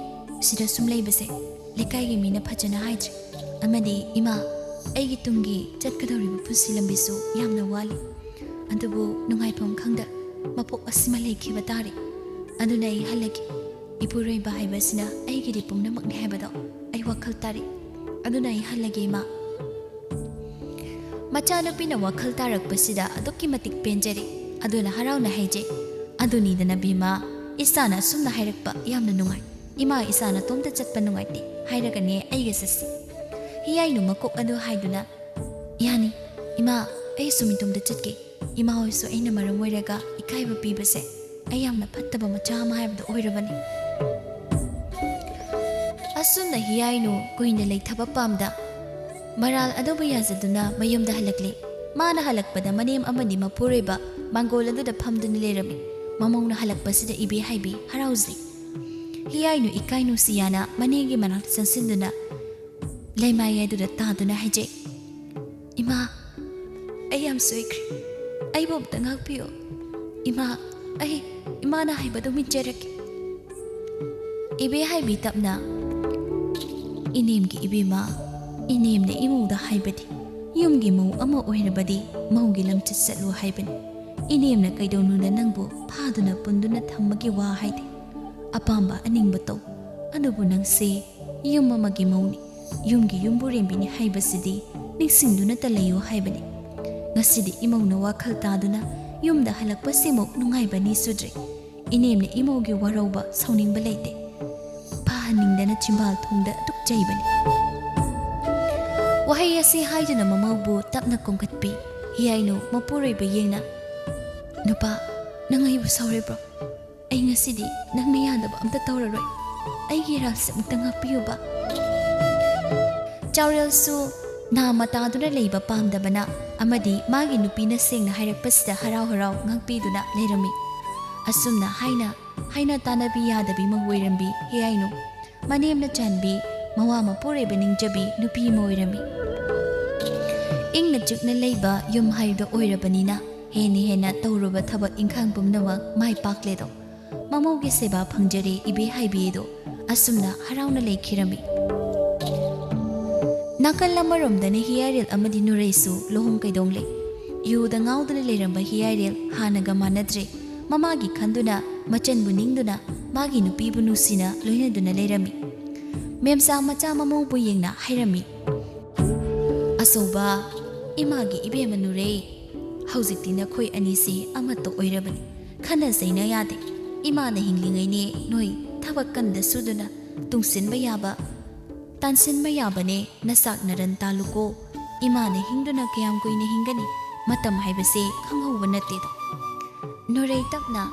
ꯁꯤꯗ ꯁꯨꯝ ꯂꯩꯕꯁꯦ ꯂꯩꯀꯥꯏꯒꯤ ꯃꯤꯅ ꯐꯖꯅ ꯍꯥꯏꯗ꯭ꯔꯦ꯫ ꯑꯃꯗꯤ ꯏꯃꯥ, ꯑꯩꯒꯤ ꯇꯨꯡꯒꯤ ꯆꯠꯀꯗꯧꯔꯤꯕ ꯄꯨꯟꯁꯤ ꯂꯝꯕꯤꯁꯨ ꯌꯥꯝꯅ ꯋꯥꯠꯂꯤ꯫ ꯑꯗꯨꯕꯨ ꯅꯨꯡꯉꯥꯏꯐꯝ ꯈꯪꯗ ꯃꯄꯣꯛ ꯑꯁꯤꯃ ꯂꯩꯈꯤꯕ ꯇꯥꯔꯦ꯫ ꯑꯗꯨꯅ ꯑꯩ ꯍꯜꯂꯒꯦ꯫ ꯏꯄꯨꯔꯣꯏꯕ ꯍꯥꯏꯕꯁꯤꯅ ꯑꯩꯒꯤꯗꯤ ꯄꯨꯝꯅꯃꯛꯅꯤ ꯍꯥꯏꯕꯗꯣ ꯑꯩ ꯋꯥꯈꯜ ꯇꯥꯔꯦ꯫ ꯑꯗꯨꯅ ꯑꯩ ꯍꯜꯂꯒꯦ, ꯏꯃꯥ꯫" ꯃꯆꯥꯅꯨꯄꯤꯅ ꯋꯥꯈꯜ ꯇꯥꯔꯛꯄꯁꯤꯗ ꯑꯗꯨꯛꯀꯤ ꯃꯇꯤꯛ ꯄꯦꯟꯖꯔꯦ꯫ ꯑꯗꯨꯅ ꯍꯔꯥꯎꯅ ꯍꯥꯏꯖꯩ, "ꯑꯗꯨꯅꯤꯗꯅ ꯕꯦꯝꯃ, ꯏꯆꯥꯅ ꯑꯁꯨꯝꯅ ꯍꯥꯏꯔꯛꯄ ꯌꯥꯝꯅ ꯅꯨꯡꯉꯥꯏ꯫ ꯏꯃꯥ, ꯏꯆꯥ ꯅꯇꯣꯝꯇ ꯆꯠꯄ ꯅꯨꯡꯉꯥꯏꯇꯦ ꯍꯥꯏꯔꯒꯅꯦ ꯑꯩꯒ ꯆꯠꯁꯤ꯫" ꯍꯤꯌꯥꯏꯅꯨ ꯃꯀꯣꯛ ꯑꯗꯨ ꯍꯥꯏꯗꯨꯅ, "ꯌꯥꯅꯤ, ꯏꯃꯥ, ꯑꯩꯁꯨ ꯏꯇꯣꯝꯇ ꯆꯠꯀꯦ꯫ ꯏꯃꯥ ꯍꯣꯏꯁꯨ ꯑꯩꯅ ꯃꯔꯝ ꯑꯣꯏꯔꯒ ꯏꯀꯥꯏꯕ ꯄꯤꯕꯁꯦ ꯑꯩ ꯌꯥꯝꯅ ꯐꯠꯇꯕ ꯃꯆꯥ ꯑꯃ ꯍꯥꯏꯕꯗꯣ ꯑꯣꯏꯔꯕꯅꯤ꯫" ꯑꯁꯨꯝꯅ ꯍꯤꯌꯥꯏꯅꯨ ꯀꯨꯏꯅ ꯂꯩꯊꯕ ꯄꯥꯝꯗ ꯃꯔꯥꯜ ꯑꯗꯨꯕꯨ ꯌꯥꯖꯗꯨꯅ ꯃꯌꯨꯝꯗ ꯍꯜꯂꯛꯂꯦ꯫ ꯃꯥꯅ ꯍꯜꯂꯛꯄꯗ ꯃꯅꯦꯝ ꯑꯃꯗꯤ ꯃꯄꯨꯔꯣꯏꯕ ꯃꯥꯡꯒꯣꯜ ꯑꯗꯨꯗ ꯐꯝꯗꯨꯅ ꯂꯩꯔꯝꯃꯤ꯫ ꯃꯃꯧꯅ ꯍꯜꯂꯛꯄꯁꯤꯗ ꯏꯕꯦ ꯍꯥꯏꯕꯤ ꯍꯔꯥꯎꯖꯩ꯫ ꯍꯤꯌꯥꯏꯅꯨ ꯏꯀꯥꯏ ꯅꯨꯡꯁꯤ ꯌꯥꯅ ꯃꯅꯦꯒꯤ ꯃꯅꯥꯛꯇ ꯆꯪꯁꯤꯟꯗꯨꯅ ꯂꯩꯃꯥꯏ ꯑꯗꯨꯗ ꯇꯥꯗꯨꯅ ꯍꯥꯏꯖꯩ, "ꯏꯃꯥ, ꯑꯩ ꯌꯥꯝ ꯁꯣꯏꯈ꯭ꯔꯦ꯫ ꯑꯩꯕꯨ ꯑꯝꯇ ꯉꯥꯛꯄꯤꯌꯨ꯫ ꯏꯃꯥ, ꯑꯩ ꯏꯃꯥꯅ ꯍꯥꯏꯕꯗꯨ ꯃꯤꯟꯖꯔꯒꯦ꯫" ꯏꯕꯦ ꯍꯥꯏꯕꯤ ꯇꯞꯅ, "ꯏꯅꯦꯝꯒꯤ ꯏꯕꯦꯝꯃ, ꯏꯅꯦꯝꯅ ꯏꯃꯧꯗ ꯍꯥꯏꯕꯗꯤ ꯌꯨꯝꯒꯤ ꯃꯧ ꯑꯃ ꯑꯣꯏꯔꯕꯗꯤ ꯃꯧꯒꯤ ꯂꯝꯆꯠ ꯆꯠꯂꯨ ꯍꯥꯏꯕꯅꯤ꯫ ꯏꯅꯦꯝꯅ ꯀꯩꯗꯧꯅꯨꯡꯗ ꯅꯪꯕꯨ ꯐꯥꯗꯨꯅ ꯄꯨꯟꯗꯨꯅ ꯊꯝꯕꯒꯤ ꯋꯥ ꯍꯥꯏꯗꯦ꯫ ꯑꯄꯥꯝꯕ ꯑꯅꯤꯡꯕ ꯇꯧ꯫ ꯑꯗꯨꯕꯨ ꯅꯪꯁꯦ ꯌꯨꯝ ꯑꯃꯒꯤ ꯃꯧꯅꯤ, ꯌꯨꯝꯒꯤ ꯌꯨꯝꯕꯨꯔꯦꯝꯕꯤꯅꯤ ꯍꯥꯏꯕꯁꯤꯗꯤ ꯅꯤꯡꯁꯤꯡꯗꯨꯅꯇ ꯂꯩꯌꯨ ꯍꯥꯏꯕꯅꯤ꯫ ꯉꯁꯤꯗꯤ ꯏꯃꯧꯅ ꯋꯥꯈꯜ ꯇꯥꯗꯨꯅ ꯌꯨꯝꯗ ꯍꯜꯂꯛꯄꯁꯤꯃꯨꯛ ꯅꯨꯡꯉꯥꯏꯕ ꯑꯅꯤ ꯁꯨꯗ꯭ꯔꯦ꯫ ꯏꯅꯦꯝꯅ ꯏꯃꯧꯒꯤ ꯋꯥꯔꯧꯕ ꯁꯥꯎꯅꯤꯡꯕ ꯂꯩꯇꯦ꯫ ꯐꯍꯟꯅꯤꯡꯗꯅ ꯆꯤꯝꯕꯥꯜ ꯊꯣꯡꯗ ꯑꯗꯨꯛ ꯆꯩꯕꯅꯤ꯫ ꯋꯥꯍꯩ ꯑꯁꯤ ꯍꯥꯏꯗꯨꯅ ꯃꯃꯧꯕꯨ ꯇꯞꯅ ꯀꯣꯝꯈꯠꯄꯤ꯫ ꯍꯤꯌꯥꯏꯅꯨ ꯃꯄꯨꯔꯣꯏꯕ ꯌꯦꯡꯅ, "ꯅꯨꯄꯥ, ꯅꯪ ꯑꯩꯕꯨ ꯁꯥꯎꯔꯤꯕ꯭ꯔꯣ? ꯑꯩ ꯉꯁꯤꯗꯤ ꯅꯪꯅ ꯌꯥꯗꯕ ꯑꯝꯇ ꯇꯧꯔꯔꯣꯏ꯫ ꯑꯩꯒꯤ ꯏꯔꯥꯜꯁꯦ ꯑꯃꯨꯛꯇ ꯉꯥꯛꯄꯤꯌꯨꯕ꯫" ꯆꯥꯎꯔꯦꯜꯁꯨ ꯅꯥ ꯃꯇꯥꯗꯨꯅ ꯂꯩꯕ ꯄꯥꯝꯗꯕꯅ ꯑꯃꯗꯤ ꯃꯥꯒꯤ ꯅꯨꯄꯤꯅ ꯁꯦꯡꯅ ꯍꯥꯏꯔꯛꯄꯁꯤꯗ ꯍꯔꯥꯎ ꯍꯔꯥꯎ ꯉꯥꯛꯄꯤꯗꯨꯅ ꯂꯩꯔꯝꯃꯤ꯫ ꯑꯁꯨꯝꯅ ꯍꯥꯏꯅ ꯍꯥꯏꯅ ꯇꯥꯅꯕꯤ ꯌꯥꯗꯕꯤ ꯃꯧ ꯑꯣꯏꯔꯝꯕꯤ ꯍꯤꯌꯥꯏꯅꯨ꯫ ꯃꯅꯦꯝꯅ ꯆꯥꯟꯕꯤ, ꯃꯋꯥ ꯃꯄꯨꯔꯣꯏꯕ ꯅꯤꯡꯖꯕꯤ ꯅꯨꯄꯤ ꯑꯃ ꯑꯣꯏꯔꯝꯃꯤ꯫ ꯏꯪꯅ ꯆꯤꯛꯅ ꯂꯩꯕ ꯌꯨꯝ ꯍꯥꯏꯕꯗꯣ ꯑꯣꯏꯔꯕꯅꯤꯅ ꯍꯦꯟꯅ ꯍꯦꯟꯅ ꯇꯧꯔꯨꯕ ꯊꯕꯛ ꯏꯪꯈꯥꯡ ꯄꯨꯝꯅꯃꯛ ꯃꯥꯏ ꯄꯥꯛꯂꯦꯗꯣ꯫ ꯃꯃꯧꯒꯤ ꯁꯦꯕꯥ ꯐꯪꯖꯔꯦ ꯏꯕꯦ ꯍꯥꯏꯕꯤꯗꯣ꯫ ꯑꯁꯨꯝꯅ ꯍꯔꯥꯎꯅ ꯂꯩꯈꯤꯔꯝꯃꯤ꯫ ꯅꯥꯀꯜ ꯑꯃꯔꯣꯝꯗꯅ ꯍꯤꯌꯥꯏꯔꯦꯜ ꯑꯃꯗꯤ ꯅꯨꯔꯩꯁꯨ ꯂꯨꯍꯣꯡ ꯀꯩꯗꯣꯡꯂꯦ꯫ ꯌꯨꯗ ꯉꯥꯎꯗꯨꯅ ꯂꯩꯔꯝꯕ ꯍꯤꯌꯥꯏꯔꯦꯜ ꯍꯥꯟꯅꯒ ꯃꯥꯟꯅꯗ꯭ꯔꯦ꯫ ꯃꯃꯥꯒꯤ ꯈꯟꯗꯨꯅ, ꯃꯆꯟꯕꯨ ꯅꯤꯡꯗꯨꯅ, ꯃꯥꯒꯤ ꯅꯨꯄꯤꯕꯨ ꯅꯨꯡꯁꯤꯅ ꯂꯣꯏꯅꯗꯨꯅ ꯂꯩꯔꯝꯃꯤ꯫ ꯃꯦꯝꯆꯥ ꯃꯆꯥ ꯃꯃꯧꯕꯨ ꯌꯦꯡꯅ ꯍꯥꯏꯔꯝꯃꯤ, "ꯑꯆꯧꯕ, ꯏꯃꯥꯒꯤ ꯏꯕꯦꯝꯃ ꯅꯨꯔꯩ, ꯍꯧꯖꯤꯛꯇꯤ ꯅꯈꯣꯏ ꯑꯅꯤꯁꯤ ꯑꯃꯠꯇ ꯑꯣꯏꯔꯕꯅꯤ꯫ ꯈꯟꯅ ꯆꯩꯅ ꯌꯥꯗꯦ꯫ ꯏꯃꯥꯅ ꯍꯤꯡꯂꯤꯉꯩꯅꯦ ꯅꯣꯏ ꯊꯕꯛ ꯀꯟꯗ ꯁꯨꯗꯨꯅ ꯇꯨꯡꯁꯤꯟꯕ ꯌꯥꯕ, ꯇꯥꯟꯁꯤꯟꯕ ꯌꯥꯕꯅꯦ꯫ ꯅꯆꯥꯛ ꯅꯔꯟ ꯇꯥꯜꯂꯨꯀꯣ꯫ ꯏꯃꯥꯅ ꯍꯤꯡꯗꯨꯅ ꯀꯌꯥꯝ ꯀꯨꯏꯅ ꯍꯤꯡꯒꯅꯤ? ꯃꯇꯝ ꯍꯥꯏꯕꯁꯦ ꯈꯪꯍꯧꯕ ꯅꯠꯇꯦꯗꯣ꯫" ꯅꯨꯔꯩ ꯇꯞꯅ,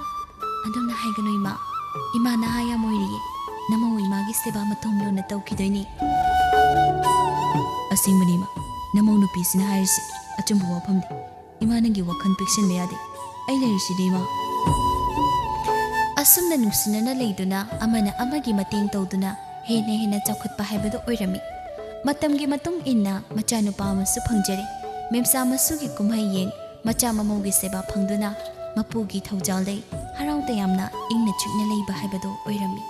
"ꯑꯗꯨꯝꯅ ꯍꯥꯏꯒꯅꯨ ꯏꯃꯥ, ꯏꯃꯥ ꯅꯍꯥ ꯌꯥꯝ ꯑꯣꯏꯔꯤꯌꯦ꯫ ꯅꯃꯧ ꯏꯃꯥꯒꯤ ꯁꯦꯕꯥ ꯃꯇꯣꯝ ꯂꯣꯟꯅ ꯇꯧꯈꯤꯗꯣꯏꯅꯤ꯫" "ꯑꯁꯦꯡꯕꯅꯤ ꯏꯃꯥ, ꯅꯃꯧ ꯅꯨꯄꯤꯁꯤꯅ ꯍꯥꯏꯔꯤꯁꯦ ꯑꯆꯨꯝꯕ ꯋꯥꯐꯝꯅꯤ꯫ ꯏꯃꯥ ꯅꯪꯒꯤ ꯋꯥꯈꯜ ꯄꯤꯛꯁꯤꯟꯕ ꯌꯥꯗꯦ꯫ ꯑꯩ ꯂꯩꯔꯤꯁꯤꯗꯤ ꯏꯃꯥ꯫" ꯑꯁꯨꯝꯅ ꯅꯨꯡꯁꯤꯅꯅ ꯂꯩꯗꯨꯅ ꯑꯃꯅ ꯑꯃꯒꯤ ꯃꯇꯦꯡ ꯇꯧꯗꯨꯅ ꯍꯦꯟꯅ ꯍꯦꯟꯅ ꯆꯥꯎꯈꯠꯄ ꯍꯥꯏꯕꯗꯨ ꯑꯣꯏꯔꯝꯃꯤ꯫ ꯃꯇꯝꯒꯤ ꯃꯇꯨꯡ ꯏꯟꯅ ꯃꯆꯥꯅꯨꯄꯥ ꯑꯃꯁꯨ ꯐꯪꯖꯔꯦ꯫ ꯃꯦꯝꯆꯥ ꯃꯁꯨꯒꯤ ꯀꯨꯝꯍꯩ ꯌꯦꯡ ꯃꯆꯥ ꯃꯃꯧꯒꯤ ꯁꯦꯕꯥ ꯐꯪꯗꯨꯅ ꯃꯄꯨꯒꯤ ꯊꯧꯖꯥꯜꯗꯩ ꯍꯔꯥꯎ ꯇꯌꯥꯝꯅ ꯏꯪꯅ ꯆꯤꯛꯅ ꯂꯩꯕ ꯍꯥꯏꯕꯗꯨ ꯑꯣꯏꯔꯝꯃꯤ꯫